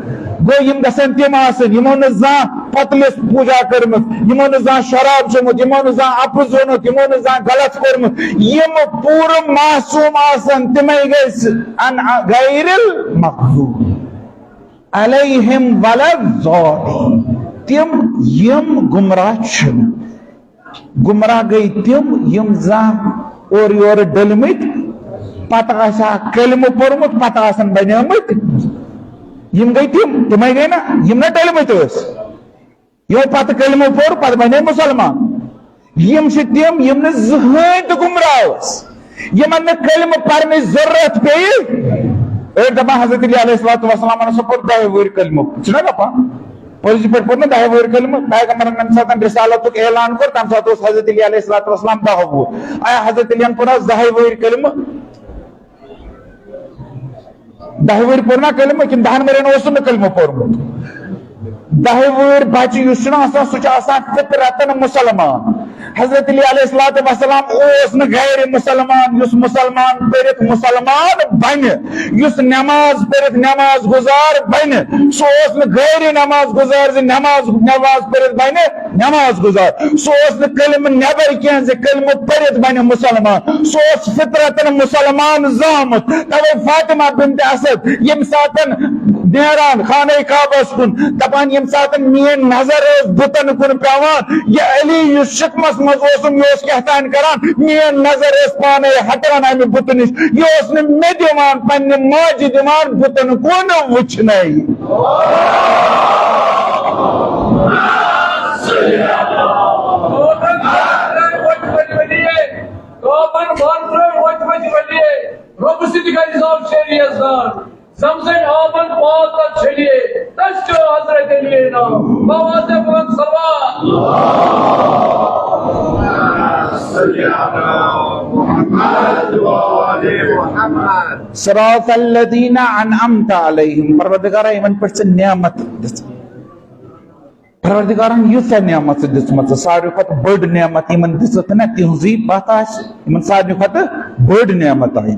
گوٚو، یِم گژھن تِم آسٕنۍ، یِمو نہٕ زانٛہہ پۄتلِس پوٗجا کٔرمٕژ، یِمو نہٕ زانٛہہ شراب چوٚمُت، یِمو نہٕ زانٛہہ اَپُز ووٚنمُت، یِمو نہٕ زانٛہہ غلط کوٚرمُت، یِم پوٗرٕ معصوٗم آسَن، تِمَے گٔژھۍ عن غیر المغضوب علیہم ولا الضالین، تِم یِم گمراہ چھِنہٕ۔ گمراہ گٔے تِم، یِم زانٛہہ اورٕ یورٕ ڈٔلمٕتۍ، پتہٕ آسہِ ہا کلمہٕ پوٚرمُت، پتہٕ آسن بنیمٕتۍ۔ یِم گٔے تِم، تِمے گٔے نا، یِم نہ ڈٔلمٕتۍ ٲسۍ۔ یِمو پتہٕ کلمہٕ پوٚر، پتہٕ بنے مُسلمان۔ یِم چھِ تِم، یِم نہٕ زٕہٕنۍ تہِ گمراہ ٲسۍ، یِمن نہٕ کلمہٕ پرنٕچ ضروٗرت پیٚیہِ۔ أڑۍ دپان، حضرت علی علیہ الصلوۃ والسلامن ہسا پوٚر دَہہِ وُہٕرۍ کلمہٕ، چھُنہ دپان؟ پٔزۍ پٲٹھۍ پوٚر نہٕ دَہہِ وُہٕرۍ کلمہٕ۔ پیغمبرن ییٚمہِ ساتہٕ رسالتُک اعلان کوٚر، تمہِ ساتہٕ اوس حضرت علی علیہ الصلوۃ والسلام دَہ وُہُر۔ آیا حضرت علیَن پوٚر حظ دَہہِ وُہٕرۍ کلمہٕ؟ دَہہِ وُہٕرۍ پوٚر نا کلمہٕ، کِنہٕ دَہَن ؤرین اوسُن نہٕ کلمہٕ پوٚرمُت؟ دَہہِ وُہٕرۍ بچہِ یُس چھُنہ آسان، سُہ چھُ آسان فطرتن مُسلمان۔ حضرت علی علیہ الصلوۃ والسلام اوس نہٕ غیر مُسلمان، یُس مُسلمان پٔرِتھ مُسلمان بنہِ، یُس نماز پٔرِتھ نماز گزار بنہِ، سُہ اوس نہٕ غیر نماز گزار زِ نماز، نماز پٔرِتھ بنہِ نماز گزار۔ سُہ اوس نہٕ کلمہٕ نٮ۪بر کینٛہہ زِ کلمہٕ پٔرِتھ بنہِ مُسلمان۔ سُہ اوس فطرتن مُسلمان زامُت۔ توے فاطمہ بنت اسد ییٚمہِ ساتن نیران خانہ کعبس کُن، دپان، ییٚمہِ ساتن میٲنۍ نظر ٲس بُتن کُن پیوان، یہِ علی یُس شکمس منٛز اوسُم، یہِ اوس کیٛاہ تام کران، میٲنۍ نظر ٲس پانے ہٹان امہِ بُتہٕ نِش، یہِ اوس نہٕ مےٚ دِوان، پننہِ ماجہِ دِوان بُتن کُن وٕچھنَے۔ کاپن بار ترٲوۍ وۄتھِ وۄتھِ ؤلیے، کاپن بار ترٲوۍ وۄتھِ وۄتھِ ؤلیے، رۄبہٕ سۭتۍ گژھِ زاو شریعت دار۔ زمزم آبن پاک تتھ چھلیے، تس چھُ حضرت علی ناو۔ بہٕ واتہٕ پانٛژھ صلوات۔ صراط الذین انعمت علیہم، پروردگارا، یِمن پٮ۪ٹھ ژےٚ نعمت دِژ۔ پروردگارن ییٖژاہ نعمت ژےٚ دِژمٕژ، ساروی کھۄتہٕ بٔڑ نعمت یِمن دِژٕتھ نہ، تِہنٛزٕے پتھ آسہِ، یِمن ساروی کھۄتہٕ بٔڑ نعمت آیہِ۔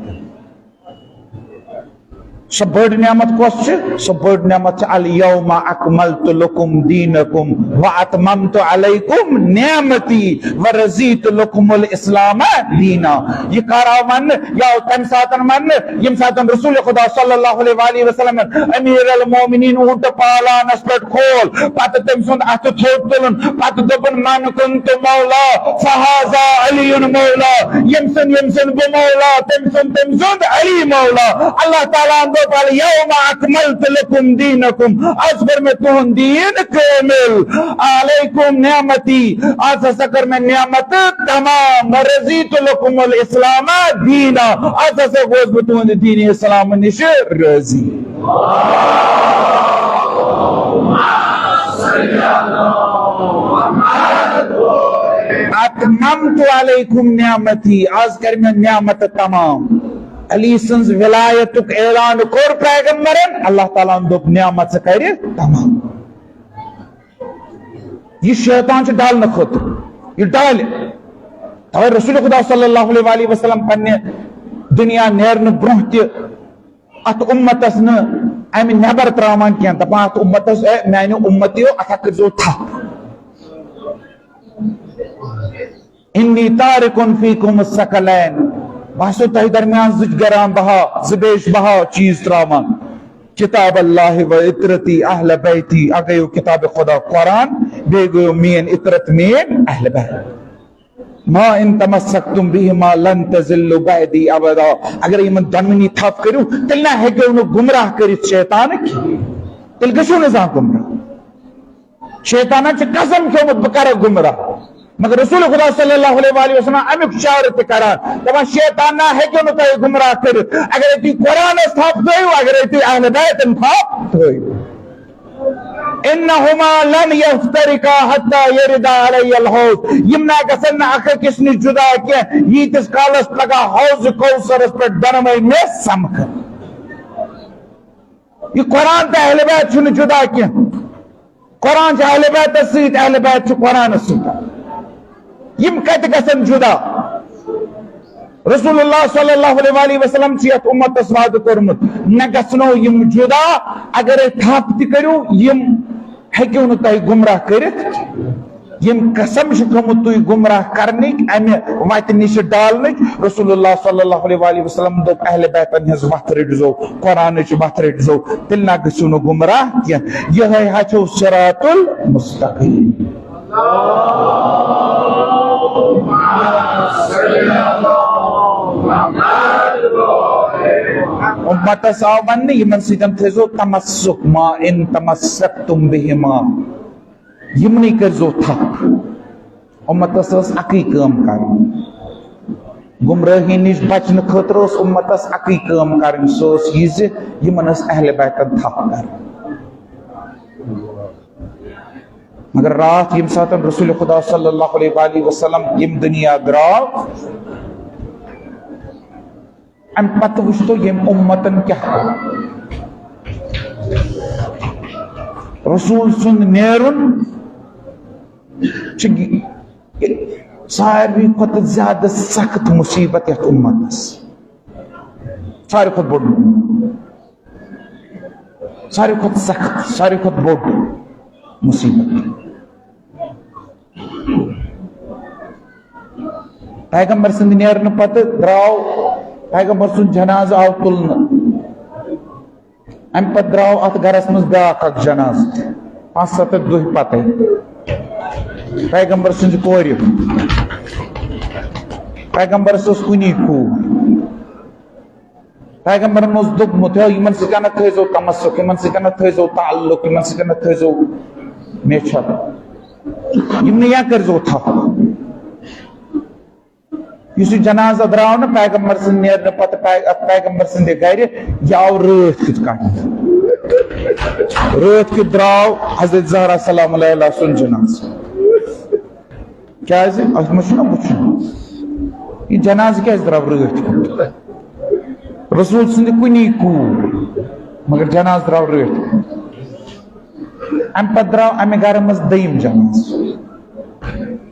سۄ بٔڑ نعمت کۄس چھِ؟ سۄ بٔڑ نعمت چھِ، الیوم اکملت لکم دینکم و اتممت علیکم نعمتی و رضیت لکم الاسلام دینا۔ یہِ کر آو وننہٕ؟ یہِ آو تمہِ ساتن وننہٕ، ییٚمہِ ساتن رسول خدا صلی اللہ علیہ وآلہ وسلم امیر المومنین اونٹ پالانس پٮ۪ٹھ کھول، پتہٕ تٔمۍ سُنٛد اتھٕ تھوٚد تُلُن، پتہٕ دوٚپُن، من کنت مولا فہذا علی مولا، ییٚمۍ سُنٛد، ییٚمۍ سُنٛد بہٕ مولا، تٔمۍ سُنٛد، تٔمۍ سُنٛد علی مولا۔ اللہ تعالیٰ ہن دوٚپ، الیوم اکملت لکم دینکم، از کوٚر مےٚ تُہُنٛد دیٖن کٲمل، علیکم نعمتی، از ہسا کٔر مےٚ نعمت تمام، رضیت لکم الاسلام دینا، از ہسا گوس بہٕ تُہنٛدِ دیٖنِ اسلام نِش رٲضی۔ اتممت علیکم نعمتی، از کرِ مےٚ نعمت تمام۔ علی سٕنٛز ولایتُک اعلان کوٚر پیغمبرن، اللہ تعالیٰ ہن دوٚپ، نعمت ژٕ کرِ تمام۔ یہِ شیطان چھُ ڈالنہٕ خٲطرٕ، یہِ ڈالہِ۔ توے رسول خدا صلی اللہ علیہ وآلہ وسلم پننہِ دُنیا نیرنہٕ برونٛہہ تہِ اتھ امتس نہٕ امہِ نٮ۪بر تراوان کینٛہہ، دپان اتھ امتس، اے میانہِ امتیو، اتھ ہا کٔرزیو تھپھ۔ انی تارکن فیکم الثقلین، بہٕ ہسا تۄہہِ درمیان زٕ گران بہا، زٕ بیش بہا چیٖز تراوان۔ کتاب اللہ و عترتی اہل بیتی، اکھ گٔیو کتاب خدا قرآن، بیٚیہِ گٔیو میٲنۍ عترت، میٲنۍ اہل بیت۔ ما ان تمسکتم بہما لن تضلوا بعدی ابدا۔ اگر یِمن دۄنوٕنی تھپھ کٔرِو، تیٚلہِ نہ ہیٚکِو نہٕ گمراہ کٔرِتھ شیطان کینٛہہ، تیٚلہِ گٔژھِو نہٕ زانٛہہ گمراہ۔ شیطانن چھُ قسم کھیومُت، بہٕ کرٕ گمراہ۔ مگر رسول خدا صلی اللہ علیہ وآلہ وسلم امیُک چارٕ تہِ کران، دپان، شیطان نہ ہیٚکِو نہٕ تۄہہِ گمراہ کٔرِتھ، اگرے تُہۍ قرآنس تھپھ تھٲیِو، اگرے تُہۍ اہل بیتن تھپھ تھٲیِو۔ انہما لن یفترقا حتی یردا علی الحوض، یِم نہ گژھن نہٕ اکھ أکِس نِش جدا کینٛہہ، ییٖتِس کالس پگاہ حوض کوثرس پٮ۪ٹھ دۄنوَے مےٚ سمکھن۔ یہِ قرآن تہٕ اہل بیت چھُنہٕ جدا کینٛہہ۔ قرآن چھُ اہل بیتس سۭتۍ، اہل بیت چھُ قرآنس سۭتۍ۔ یِم کتہِ گژھن جدا؟ رسول اللہ صلی اللہ علیہ وآلہ وسلم چھُ یتھ امتس وعدٕ کوٚرمُت، نہ گژھنو یِم جدا، اگر تھپھ تہِ کٔرِو، یِم ہیٚکِو نہٕ تۄہہِ گمراہ کٔرِتھ۔ یِم قسم چھِ تھوٚمُت تُہۍ گمراہ کرنٕکۍ، امہِ وتہِ نِش ڈالنٕکۍ۔ رسول اللہ صلی اللہ علیہ وآلہ وسلم دوٚپ، اہل بیتن ہٕنٛز وتھ رٔٹزو، قرآنٕچ وتھ رٔٹزو، تیٚلہِ نہ گٔژھِو نہٕ گمراہ کینٛہہ۔ یِہوٚے ہا چھو صراط المستقیم۔ امتس آو وننہٕ، یِمن سۭتۍ تھٲیزیو تمسک، ما ان تمسکتم بہما، یِمنٕے کٔرزیو تھپھ۔ امتس ٲس اکٕے کٲم کرٕنۍ، گمرٲہی نِش بچنہٕ خٲطرٕ ٲس امتس اکٕے کٲم کرٕنۍ، سۄ ٲس یہِ زِ یِمن ٲس اہل بیتن تھپھ کرٕنۍ۔ مگر راتھ ییٚمہِ ساتہٕ رسول خدا صلی اللہ علیہ وآلہ وسلم ییٚمہِ دُنیا درٛاو، امہِ پتہٕ وٕچھتو ییٚمہِ اُمتن کیٛاہ کوٚر۔ رسول سُنٛد نیرُن چھُ ساروی کھۄتہٕ زیادٕ سخت مصیبت یتھ اُمتس، ساروی کھۄتہٕ بوٚڑ، ساروی کھۄتہٕ سخت، ساروی کھۄتہٕ بوٚڑ مصیبت۔ پیغمبر سٕنٛدِ نیرنہٕ پتہٕ درٛاو، پیغمبر سُنٛد جنازٕ آو تُلنہٕ۔ امہِ پتہٕ درٛاو اتھ گرس منٛز بیٛاکھ اکھ جنازٕ، پانٛژھ ستھ دۄہہِ پتے۔ پیغمبر سٕنٛزِ کورِ، پیغمبرس ٲس کُنی کوٗر۔ پیغمبرن اوس دوٚپمُت، ہے، یِمن سۭتۍ نہ تھٲیزیو تمسک، یِمن سۭتۍ نہ تھٲیزیو تعلق، یِمن سۭتۍ نہ تھٲیزیو میچھر، یِم نہٕ یا کٔرزیو تھپھ۔ یُس یہِ جنازٕ درٛاو نہٕ پیغمبر سٕنٛدِ نیرنہٕ پتہٕ پے-، اتھ پیغمبر سٕنٛدِ گرِ، یہِ آو رٲتھ کیُتھ کڑنہٕ۔ رٲتھ کیُتھ درٛاو حضرت زہرا سلام اللہ علیہا سُنٛد جنازٕ۔ کیازِ؟ اتھ منٛز چھُنہ وٕچھُن، یہِ جنازٕ کیازِ درٛاو رٲتھ کیُتھ؟ رسول سٕنٛدِ کُنی کوٗر، مگر جنازٕ درٛاو رٲتھ کیُتھ۔ امہِ پتہٕ درٛاو امہِ گرٕ منٛز دوٚیِم جنازٕ،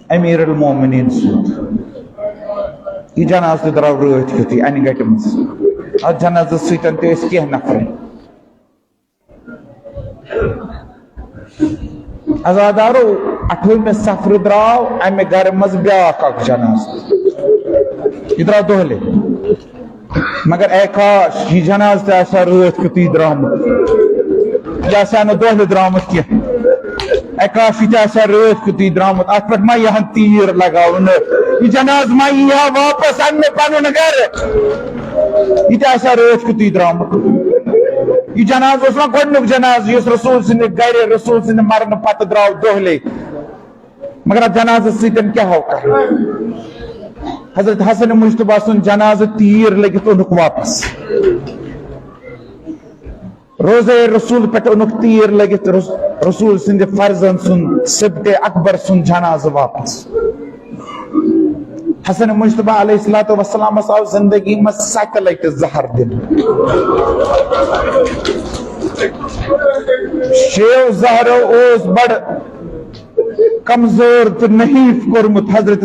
امیر المومنین سُنٛد۔ یہِ جنازٕ تہِ درٛاو رٲتھ کیُتھٕے انہِ گٹہِ منٛز۔ اتھ جنازس سۭتۍ تہِ ٲسۍ کینٛہہ نفر۔ عزادارو، اَٹھووُہمہِ صفرٕ درٛاو امہِ گرٕ منٛز بیٛاکھ اکھ جنازٕ۔ یہِ درٛاو دۄہلے۔ مگر اے کاش، یہِ جنازٕ تہِ آسہِ ہا رٲتھ کیُتھُے درٛامُت۔ یہِ آسہِ ہا نہٕ دۄہلہِ درٛامُت کینٛہہ۔ اے کاش، یہِ تہِ آسہِ ہا رٲتھ کیُتھُے درٛامُت۔ اَتھ پٮ۪ٹھ ما یِہَن تیٖر لگاونہٕ؟ یہِ جنازٕ ما یی ہا واپس اَننہٕ پنُن گرٕ؟ یہِ تہِ آسہِ ہا رٲتھ کیُتھُے درٛامُت۔ یہِ جنازٕ اوس وۄنۍ گۄڈٕنیُک جنازٕ، یُس رسول سٕنٛدِ گرِ، رسول سٕنٛدِ مرنہٕ پتہٕ درٛاو دۄہلے۔ مگر اتھ جنازس سۭتۍ کیٛاہ ہو کرُن؟ حضرت حسن مجتبیٰ سُنٛد جنازٕ تیٖر لٔگِتھ اوٚنُکھ واپس۔ روضہ رسول پٮ۪ٹھ اوٚنُکھ تیٖر لٔگِتھ رس-، رسول سٕنٛدِ فرزند سُنٛد، سبطِ اکبر سُنٛد جنازٕ واپس۔ حسن مجتبیٰ علیہ الصلوۃ والسلامس آو زندگی منٛز ستہِ لٹہِ زہر دِنہٕ۔ شیو زہرو اوس بڑٕ کمزور تہٕ نحیف کوٚرمُت حضرت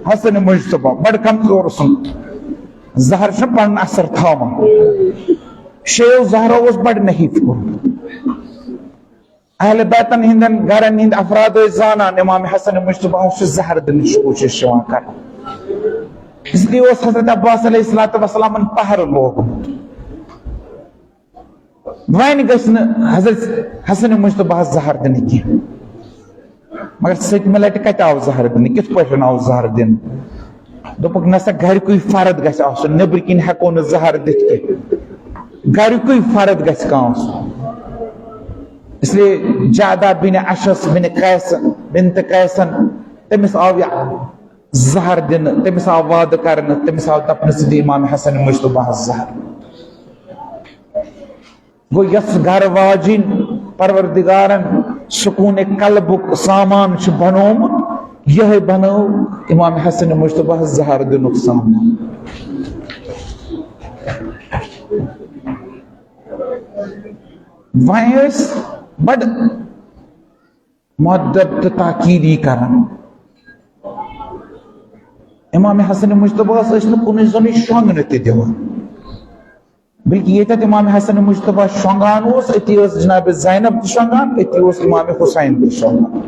حسن مجتبیٰ، بڑٕ کمزور اوسُن۔ زہر چھُ پنُن اثر تھاوان۔ شیو زہرو اوس بڑٕ نحیف کوٚرمُت۔ اہل بیتن ہٕنٛدٮ۪ن گرن ہٕنٛدۍ افراد ٲسۍ زانان امام حسن مجتبیٰ ہس چھُ زہر دِنٕچ کوٗشش یِوان کرنہٕ۔ اس لیے اوس حضرت عباس علیہ الصلوۃ والسلامن پہرٕ لوگمُت۔ وۄنۍ گژھِ نہٕ حضرت حسن مجتبیٰ ہس زہر دِنہٕ کینٛہہ۔ مگر سٔتمہِ لٹہِ کتہِ آو زہر دِنہٕ؟ کِتھ پٲٹھۍ آو زہر دِنہٕ؟ دوٚپُکھ، نسا گرِکُے فرد گژھِ آسُن، نیٚبرۍ کِنۍ ہٮ۪کو نہٕ زہر دِتھ کینٛہہ۔ گرِکُے فرد گژھِ کانٛہہ آسُن۔ اس لیے جعدہ بن اشعث بن قیس، بنت قیسن، تٔمِس آو یہِ زہر دِنہٕ، تٔمِس آو وعدٕ کرنہٕ، تٔمِس آو دپنہٕ، ژٕ دِ امام حسن مجتبیٰ ہس زہر۔ گوٚو، یۄس گرٕ واجِنۍ پروردگارن سکوٗن قلبُک سامان چھُ بنومُت، یِہوٚے بنٲو امام حسن مجتبیٰ ہس زہر دِنُک سامان۔ وۄنۍ ٲسۍ بڑٕ مؤدب تہٕ تاکیٖدی کران۔ امام حسن مجتبیٰ ٲسۍ نہٕ کُنُے زوٚنُے شۄنٛگنہٕ تہِ دِوان، بلکہِ ییٚتٮ۪تھ امام حسن مجتبیٰ شۄنٛگان اوس، أتی ٲس جناب زینب تہِ شۄنٛگان، أتی اوس امام حسین تہِ شۄنٛگان۔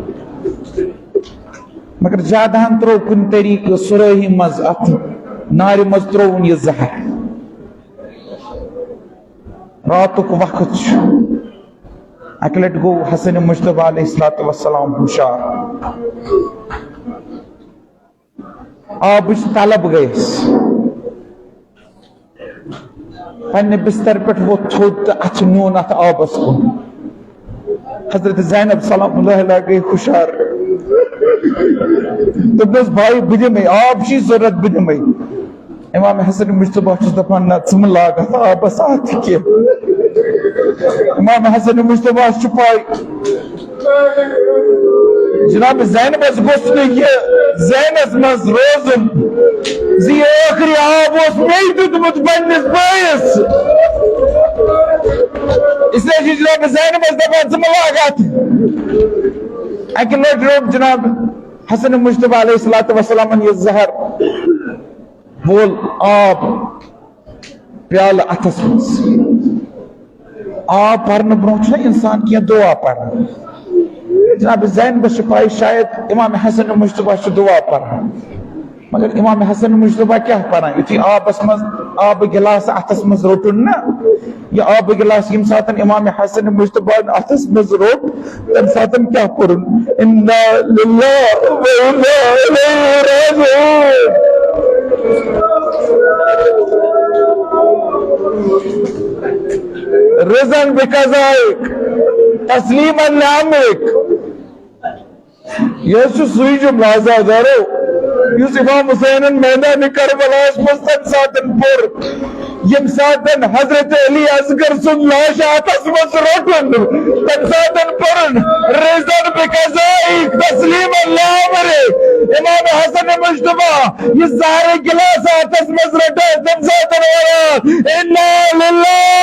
مگر زیادٕ ہن ترٛوو کُنہِ طریٖقہٕ سُرٲہی منٛز، اتھ نارِ منٛز ترٛووُن یہِ زہر۔ راتُک وقت چھُ۔ اکہِ لٹہِ گوٚو حسن مجتبیٰ علیہ الصلوۃ والسلام ہُشار۔ آبٕچ طلب گٔیَس۔ پننہِ بستر پٮ۪ٹھ ووٚتھ تھوٚد تہٕ اَتھٕ نیوٗن اَتھ آبَس کُن۔ حضرت زینب سلام اللہ علیہا گٔے ہُشار۔ دوٚپنَس، "بھائی، بہٕ دِمَے، آب چھُے ضوٚرَتھ، بہٕ دِمَے۔" امام حسن مجتبیٰ چھُس دَپان، "نہ، ژٕ مہٕ لاگ اَتھ آبَس اَتھٕ کینٛہہ۔" امام حسن مجتبیٰ چھُ پَے، جناب زینبس گوٚژھ نہٕ یہِ ذہنس منٛز روزُن زِ یہِ ٲخری آب اوس مےٚ دیُتمُت پننِس بٲیِس۔ اس لیے چھِ جناب زینبس دپان، "ژٕ مہٕ لاگ اتھ۔" اکہِ لٹہِ روٚٹ جناب حسن مجتبیٰ علیہ الصلوۃ والسلامن یہِ زہر، وول آب پیالہٕ اتھس منٛز۔ آب پرنہٕ برونٛہہ چھُنہ انسان کینٛہہ دعا پران۔ جناب زینبس چھِ پاے شاید امام حسن مجتبیٰ چھُ دعا پران، مگر امام حسن مجتبیٰ کیٛاہ پران؟ یُتھُے آبس منٛز آبہٕ گِلاسہٕ اتھس منٛز روٚٹُن نہ، یہِ آبہٕ گِلاس ییٚمہِ ساتہٕ امام حسن مجتبیٰ ہن اتھس منٛز روٚٹ، تمہِ ساتہٕ کیٛاہ پوٚرُن؟ انا للہ و انا الیہ راجعون۔ رضا بقضائک، تسلیما لامرک۔ یہِ حظ چھُ سُے جملہٕ، عزیزانو، یُس امام حسینن میدان کربلاہس منٛز تمہِ ساتہٕ پوٚر، ییٚمہِ ساتہٕ حضرت علی اصغر سُنٛد لاش اتھس منٛز روٚٹُن، تمہِ ساتہٕ پوٚرُن، رضا بقضائک تسلیما لامرک۔ امام حسن مجتبیٰ یہِ زہرٕ گِلاس اتھس منٛز رٹان، تمہِ ساتہٕ ونان، انا للہ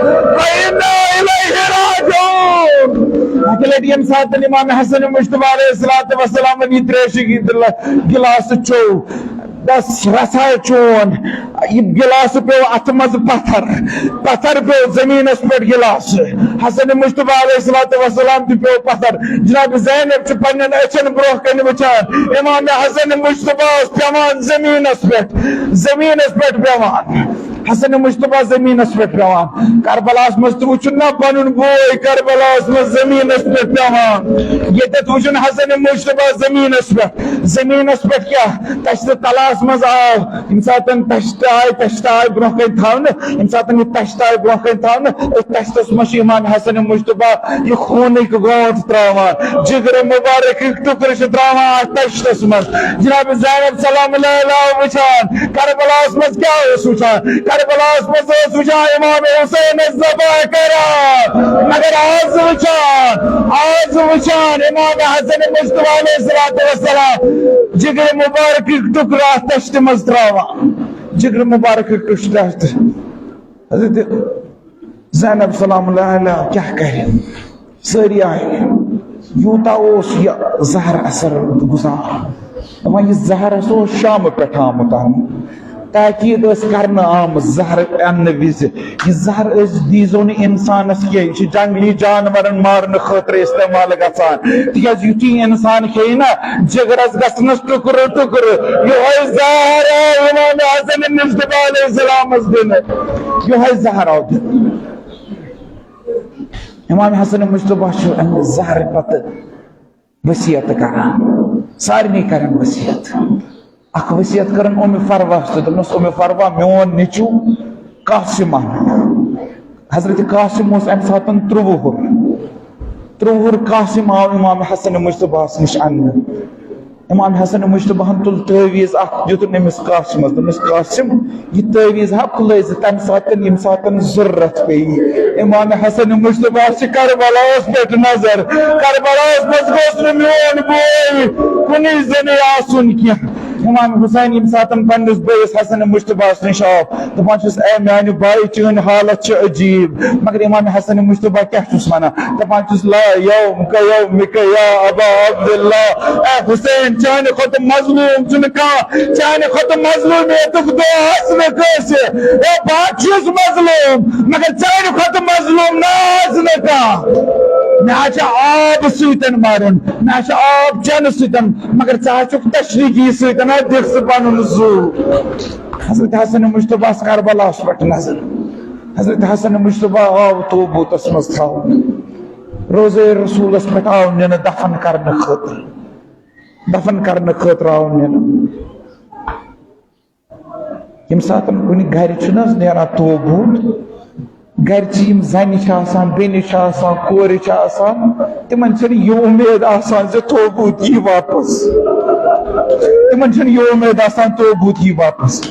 و انا الیہ راجعون۔ اکہِ لٹہِ ییٚمہِ ساتہٕ امام حسن مجتبیٰ علیہ الصلوۃ والسلامن یہِ تریشہِ گِلا-، گِلاسہٕ چوٚو، بس رژھا چون، یہِ گِلاسہٕ پیوٚو اتھٕ منٛز پتھر، پتھر پیوٚو زٔمیٖنس پٮ۪ٹھ گِلاسہٕ۔ حسن مجتبیٰ علیہ الصلوۃ والسلام تہِ پیوٚو پتھر۔ جناب زینب چھِ پننٮ۪ن أچھن برونٛہہ کنہِ وٕچھان، امام حسن مجتبیٰ اوس پٮ۪وان زٔمیٖنس پٮ۪ٹھ، زٔمیٖنس پٮ۪ٹھ پٮ۪وان۔ حسن مجتبیٰ زٔمیٖنس پٮ۪ٹھ پٮ۪وان۔ کربلاہس منٛز تہِ وٕچھُن نہ پنُن بوے کربلاہس منٛز زٔمیٖنس پٮ۪ٹھ پٮ۪وان۔ ییٚتٮ۪تھ وٕچھُن حسن مجتبیٰ زٔمیٖنس پٮ۪ٹھ۔ زٔمیٖنس پٮ۪ٹھ کیٛاہ؟ تشتہٕ تلاہس منٛز آو۔ ییٚمہِ ساتہٕ تشتہٕ آے، تشتہٕ آے برونٛہہ کنہِ تھاونہٕ، ییٚمہِ ساتہٕ یہِ تشتہٕ آے برونٛہہ کنہِ تھاونہٕ، أتھۍ تشتس منٛز چھُ امام حسن مجتبیٰ یہِ خوٗنٕکۍ گونٛٹھ تراوان، جگرٕ مبارکٕکۍ ٹُکرٕ چھِ تراوان اتھ تشتس منٛز۔ جناب زینب سلام اللہ علیہا وٕچھان، کربلاہس منٛز کیٛاہ اوس وٕچھان؟ کربلاہس منٛز اوس وٕچھان امام حسینس ذبح کران، مگر آز وٕچھان، آز وٕچھان امام حسن مجتبیٰ علیہ الصلوۃ والسلام جگرٕ مبارکٕکۍ ٹُکرٕ اتھ تشتہِ منٛز تراوان، جگرٕ مبارکٕکۍ ٹُکرٕ اتھ۔ حضرت زینب سلام اللہ علیہا کیٛاہ کرِ؟ سٲری آے۔ یوٗتاہ اوس یہِ زہر اثر گُزار۔ دَپان، یہِ زہر ہسا اوس شامہٕ پٮ۪ٹھ آمُت اَننہٕ۔ تاکید ٲس کرنہٕ آمٕژ زہر اَننہٕ وِزِ۔ یہِ زہر أسۍ دیٖزیو نہٕ اِنسانَس کینٛہہ۔ یہِ چھُ جنگلی جانوَرَن مارنہٕ خٲطرٕ استعمال گژھان۔ تِکیٛازِ یُتھُے اِنسان کھیٚیہِ نا، جِگرَس گژھنَس ٹُکرٕ ٹُکرٕ۔ یِہوٚے زہر آو اِمام حسن مُجتبیٰ علیہ السلامَس دِنہٕ۔ یِہوٚے زہر آو دِنہٕ۔ امام حسن مجتبیٰ چھُ امہِ زہرٕ پتہٕ وصیت کران، سارنٕے کران وصیت۔ اکھ وصیت کران اُمہِ فرواہس تہِ، دوٚپنس، "اُمہِ فروا، میون نیٚچو قاسم احمد۔" حضرت قاسم اوس امہِ ساتہٕ ترٛۆوُہُر۔ ترٛۆوُہُر قاسم آو امام حسن مجتبیٰ ہس نِش اننہٕ۔ امام حسن مجتبیٰ ہن تُل تعویذ اکھ، دیُتُن أمِس قاسمس، دوٚپنس، "قاسم، یہِ تعویذ ہا کھُلٲے زِ تمہِ ساتن، ییٚمہِ ساتن ضروٗرت پیٚیہِ۔" امام حسن مجتبیٰ ہس چھِ کربلاہس پٮ۪ٹھ نظر، کربلاہس منٛز گوٚژھ نہٕ میون بوے کُنُے زوٚنُے آسُن کینٛہہ۔ امام حسین ییٚمہِ ساتہٕ پننِس بٲیِس حسن مجتبیٰ ہس نِش آو، دپان چھُس، "اے میانہِ بایہِ، چٲنۍ حالت چھِ عجیب۔" مگر امام حسن مجتبیٰ کیٛاہ چھُس ونان؟ دپان چھُس، "لا یومک یومک یا ابا عبداللہ۔" اے حسین، چانہِ کھۄتہٕ مظلوم چھُنہٕ کانٛہہ، چانہِ کھۄتہٕ مظلومیتُک دۄہ آسہِ نہٕ کٲنٛسہِ۔ اے، بہٕ چھُس مظلوم، مگر چانہِ کھۄتہٕ مظلوم نہ آسہِ نہٕ کانٛہہ۔ مےٚ حظ چھُ آب سۭتۍ مرُن، مےٚ حظ چھُ آب چٮ۪نہٕ سۭتۍ، مگر ژٕ حظ چھُکھ تشریٖفی سۭتۍ، نہ دِکھ ژٕ پنُن زُو۔ حضرت حسن مجتبیٰ ہس کربلاہس پٮ۪ٹھ نظر۔ حضرت حسن مجتبیٰ آو توبوٗتس منٛز تھاونہٕ۔ روضے رسولس پٮ۪ٹھ آو نِنہٕ دفن کرنہٕ خٲطرٕ۔ دفن کرنہٕ خٲطرٕ آو نِنہٕ۔ ییٚمہِ ساتہٕ کُنہِ گرِ چھُنہٕ حظ نیران توبوٗت، گرِ چھِ یِم زنہِ چھِ آسان، بیٚنہِ چھِ آسان، کورِ چھِ آسان، تِمن چھَنہٕ یہِ اُمید آسان زِ توبوٗت یی واپس۔ تِمن چھَنہٕ یہِ اُمید آسان توبوٗت یی واپس۔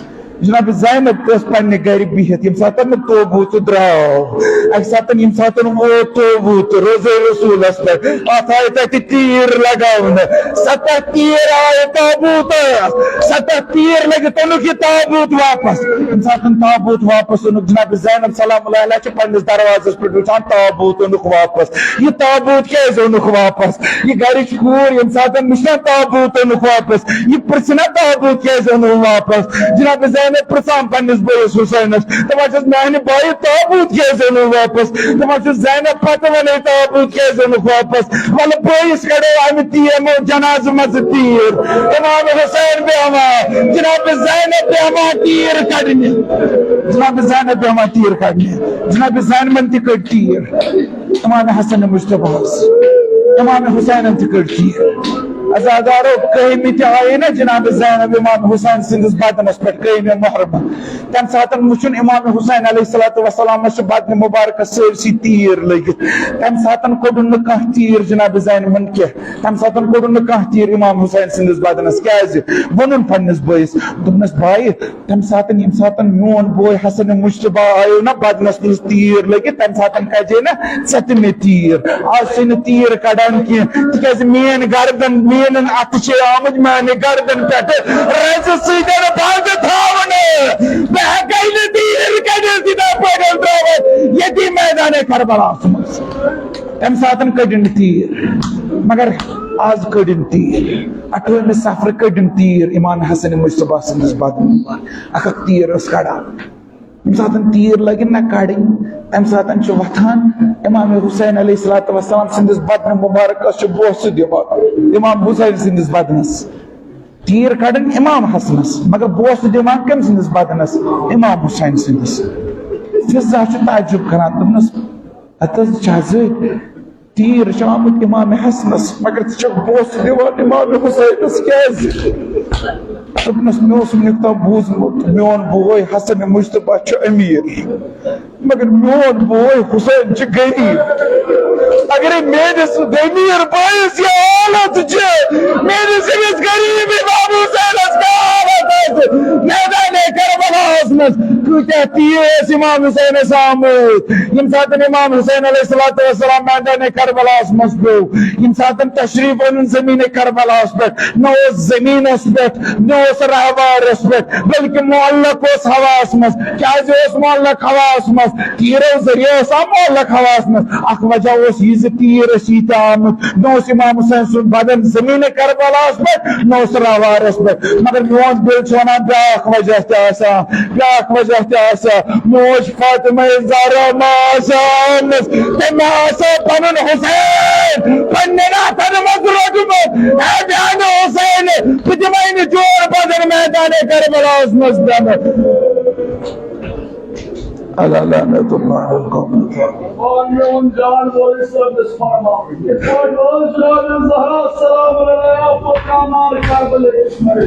جناب زینب تہِ ٲس پننہِ گرِ بِہِتھ، ییٚمہِ ساتہٕ نہٕ توبوٗت درٛاو، اَکہِ ساتہٕ ییٚمہِ ساتہٕ ووت توبوٗت روضے رسولس پٮ۪ٹھ، اتھ آیہِ تتہِ تیٖر لگاونہٕ۔ ستتھ تیٖر آیہِ تابوٗتس، ستتھ تیٖر لٔگِتھ اوٚنُکھ یہِ تابوٗت واپس۔ ییٚمہِ ساتہٕ تابوٗت واپس اوٚنُکھ، جناب زینب سلام اللہ علیہا چھِ پننِس دروازس پٮ۪ٹھ وٕچھان، تابوٗت اوٚنُکھ واپس۔ یہِ تابوٗت کیٛازِ اوٚنُکھ واپس؟ یہِ گرِچ کوٗر ییٚمہِ ساتہٕ وٕچھان تابوٗت اوٚنُکھ واپس، یہِ پرٛژھِ نا تابوٗت کیٛازِ اوٚنُکھ واپس؟ جناب زینب پرٛژھان پننِس بٲیِس حسینس، دپان چھس، "میانہِ بایہِ، تابوٗت کیٛازِ اوٚنُکھ واپس؟" دپان چھس، "زینب، پتہٕ ونے تابوٗت کیٛازِ اوٚنُکھ واپس؟ ولہٕ بٲیِس کڑو امہِ تیٖر، یِمو جنازٕ منٛزٕ تیٖر۔" امام حسین بیہوان، جناب زینب بیہوان تیٖر کڑنہِ، جناب زینب بیہوان تیٖر کڑنہِ، جناب زینبن تہِ کٔڑۍ تیٖر۔ امام حسن مجتبیٰ ہس، امام حسینن تہِ کٔڑۍ تیٖر۔ عزادارو، کٔہمہِ تہِ آیہِ نا جناب زینب امام حسین سٕنٛدِس بدنس پٮ۪ٹھ، کٔہمہِ محرم۔ تمہِ ساتہٕ وُچھُن امام حسین علیہ الصلوۃ والسلامس چھِ بدنہِ مبارکس سٲرسٕے تیٖر لٔگِتھ۔ تمہِ ساتہٕ کوٚڑُن نہٕ کانٛہہ تیٖر جناب زینبن کینٛہہ۔ تمہِ ساتہٕ کوٚڑُن نہٕ کانٛہہ تیٖر امام حسین سٕنٛدِس بدنس۔ کیازِ؟ ووٚنُن پننِس بٲیِس، دوٚپنس، بایہِ، تمہِ ساتہٕ، ییٚمہِ ساتہٕ میون بوے حسن مجتبیٰ آیو نا بدنس منٛز تیٖر لٔگِتھ، تمہِ ساتہٕ کجے نا ژےٚ تہِ مےٚ تیٖر۔ آز چھے نہٕ تیٖر کڑان کینٛہہ، تِکیازِ میٲنۍ گردن، میٲنۍ اتھٕ چھے آمٕتۍ میانہِ گردن پٮ۪ٹھٕ رزِ سۭتۍ بنٛد تھاونہٕ۔ بہٕ ہٮ۪کے نہٕ تیٖر کٔڑِتھ یِتھے پٲٹھۍ ترٛاوَتھ ییٚتی میدانِ کربلاہس منٛز۔ تمہِ ساتہٕ کٔڑِن تیٖر، مگر آز کٔڑِن تیٖر۔ اَٹھووُہمہِ صفرٕ کٔڑِن تیٖر امام حسن مجتبیٰ سٕنٛدِس بدنس منٛز۔ اکھ اکھ تیٖر ٲس کڑان۔ ییٚمہِ ساتہٕ تیٖر لگن نہ کڑٕنۍ، تمہِ ساتہٕ چھُ وۄتھان امام حسین علیہ الصلوۃ والسلام سٕنٛدِس بدنہٕ مبارکس چھُ بوسہٕ دِوان، امام حسین سٕنٛدِس بدنس۔ تیٖر کڑان امام حسنس، مگر بوسہٕ دِوان کٔمۍ سٕنٛدِس بدنس؟ امام حسین سٕنٛدِس۔ فضہ چھُ تعجب کران، دوٚپنس، ہتہٕ حظ چھِ حظ تیٖر چھِ آمٕتۍ امام حسنس، مگر ژٕ چھکھ بوسہٕ دِوان امام حسینس کیازِ؟ دوٚپنس، مےٚ اوس وُنیُک تام بوٗزمُت، میون بوے حسن مجتبیٰ چھُ امیر، مگر میون بوے حسین چھُ غریب۔ اگرے میٲنِس غریب بٲیِس یہِ حالت چھِ، میٲنِس أمِس غریب امام حسینس کیٛاہ حالت آسہِ میدانِ کربلاہس منٛز؟ کۭتیاہ تیٖر ٲسۍ امام حسینس آمٕتۍ۔ ییٚمہِ ساتہٕ امام حسین علیہ الصلوۃ والسلام میدانِ کربلاہس منٛز پیوٚو، ییٚمہِ ساتہٕ تشریف اوٚنُن زمین کربلاہس پٮ۪ٹھ، نہ اوس زمینس پٮ۪ٹھ، نہ اوس راہوارس پٮ۪ٹھ، بلکہ معلق اوس ہواہس منٛز۔ کیازِ اوس معلق ہواہس منٛز؟ تیٖرو ذٔریعہٕ اوس آمُت معلق ہواہس منٛز۔ اکھ وجہ اوس یہِ زِ تیٖر ٲسۍ ییٖتیٛاہ آمٕتۍ، نہ اوس امام حسین سُنٛد بدن زمین کربلاہس پٮ۪ٹھ، نہ اوس راہوارس پٮ۪ٹھ۔ مگر میون دل چھُ ونان، بیٛاکھ وجہ تہِ آسان، بیٛاکھ وجہ تہِ آسان۔ موج فاطمہ زہرا ما آسان، تٔمۍ آسان پنُن حسین پننٮ۪ن اتھن منٛز روٚٹمُت۔ اے میانہِ حسین، بہٕ دِمے نہٕ چون بدن میدانِ کربلاہس منٛز دِنہٕ۔ الا لعنت اللہ علی القوم الظالمین۔ میون جان وٲلِس رۄبَس فرماو، یِتھ پٲٹھۍ ٲس جان زہرا سلام علیہا پوٚتامار کربلہٕ کِس مٲدانَس منٛز۔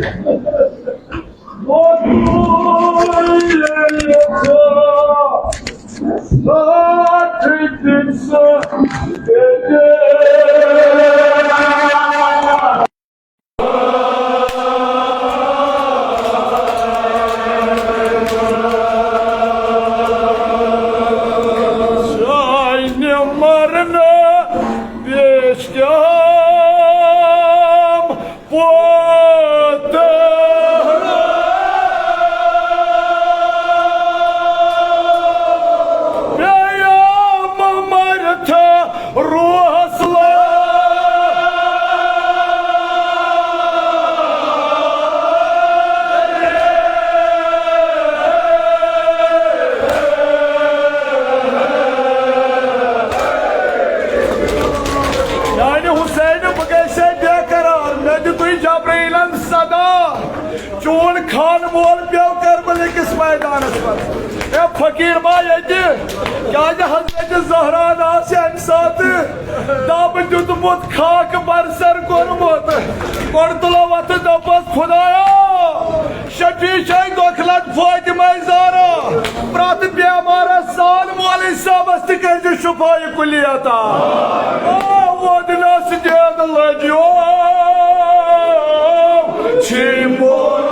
سانہِ مرنہٕ پیش کیام پوتہٕ۔ چون خان مول پیو کربلہٕ کِس میدانس منٛز۔ اے فقیٖر ما ییٚتہِ، کیٛازِ حضرت زہرا آسہِ اَمہِ ساتہٕ دَب دیُتمُت، خاک برسر کوٚرمُت۔ گۄڈٕ تُلو اَتھٕ، دوٚپمَس، خدایا، شفیع چھے دۄکھلت فاطمہ زہرا، پرٛٮ۪تھ بیمارس سان مولوی صٲبس تہِ کٔرۍزِ شفاء کلی عطا۔ آ، وۄدنس دید لجیو، چھی مول۔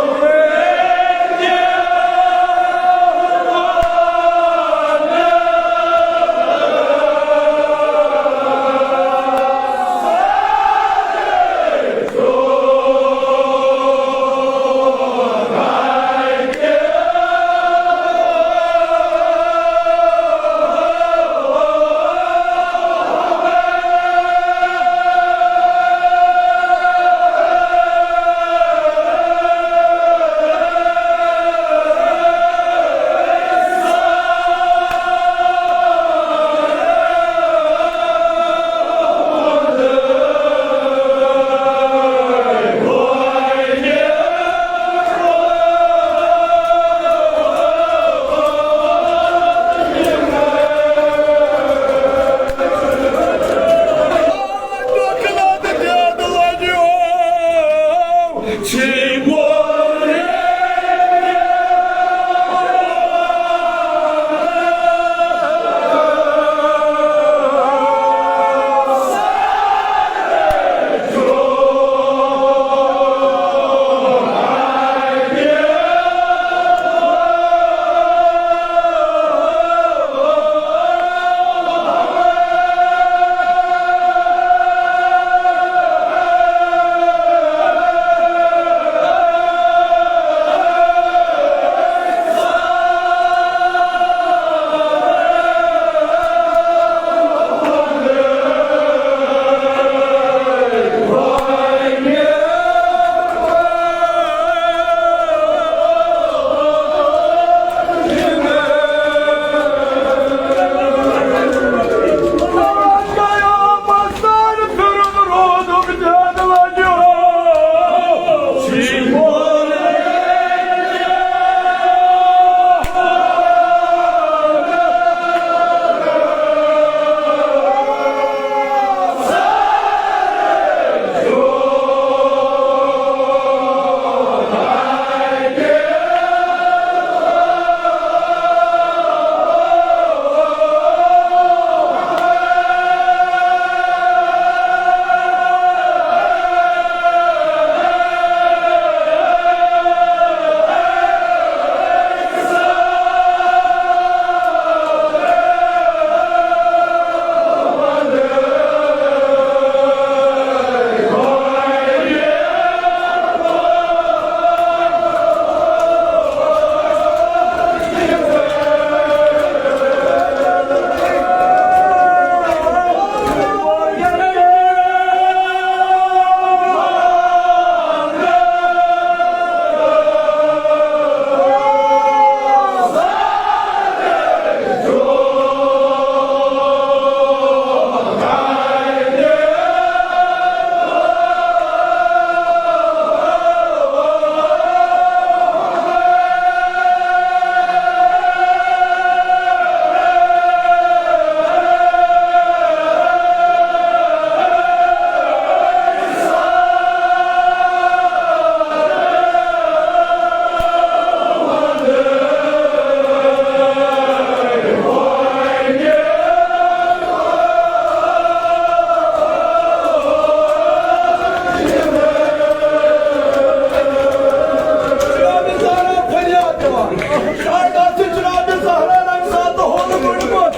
جناب زہرا فریاد دِوان۔ شاید آسہِ جناب زہرا اَمہِ ساتہٕ ہوٚن کوٚڑمُت۔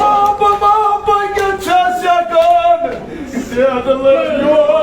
آب ما بٔنگِتھ چھَس ہٮ۪کان۔ زیادٕ لٔگیو۔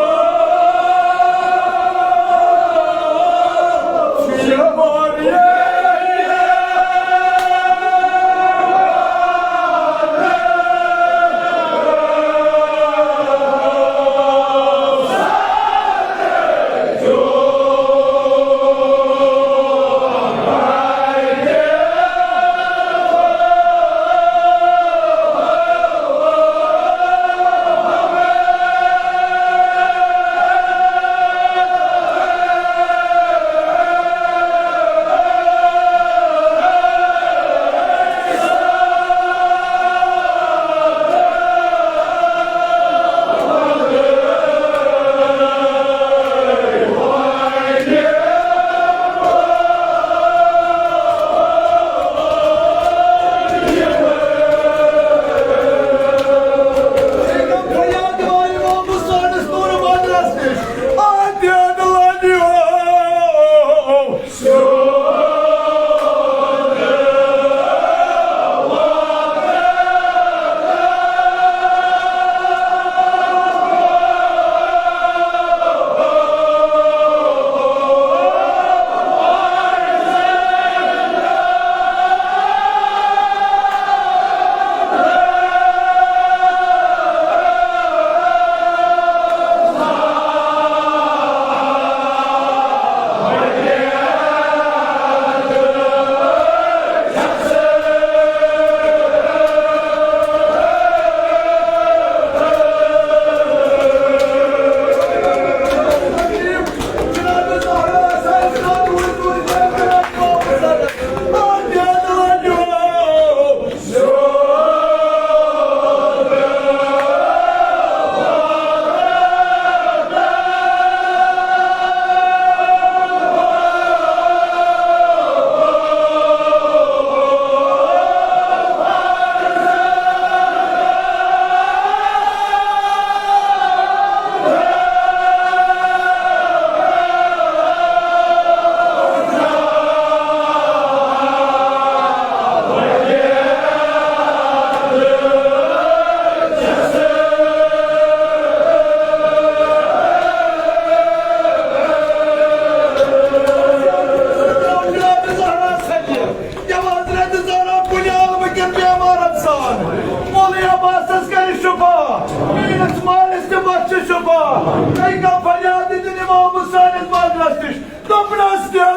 مصطفیٰ، تۄہہِ کانٛہہ فریاد دِتُن امام حسینس بدلس نِش؟ دوٚپنس تہِ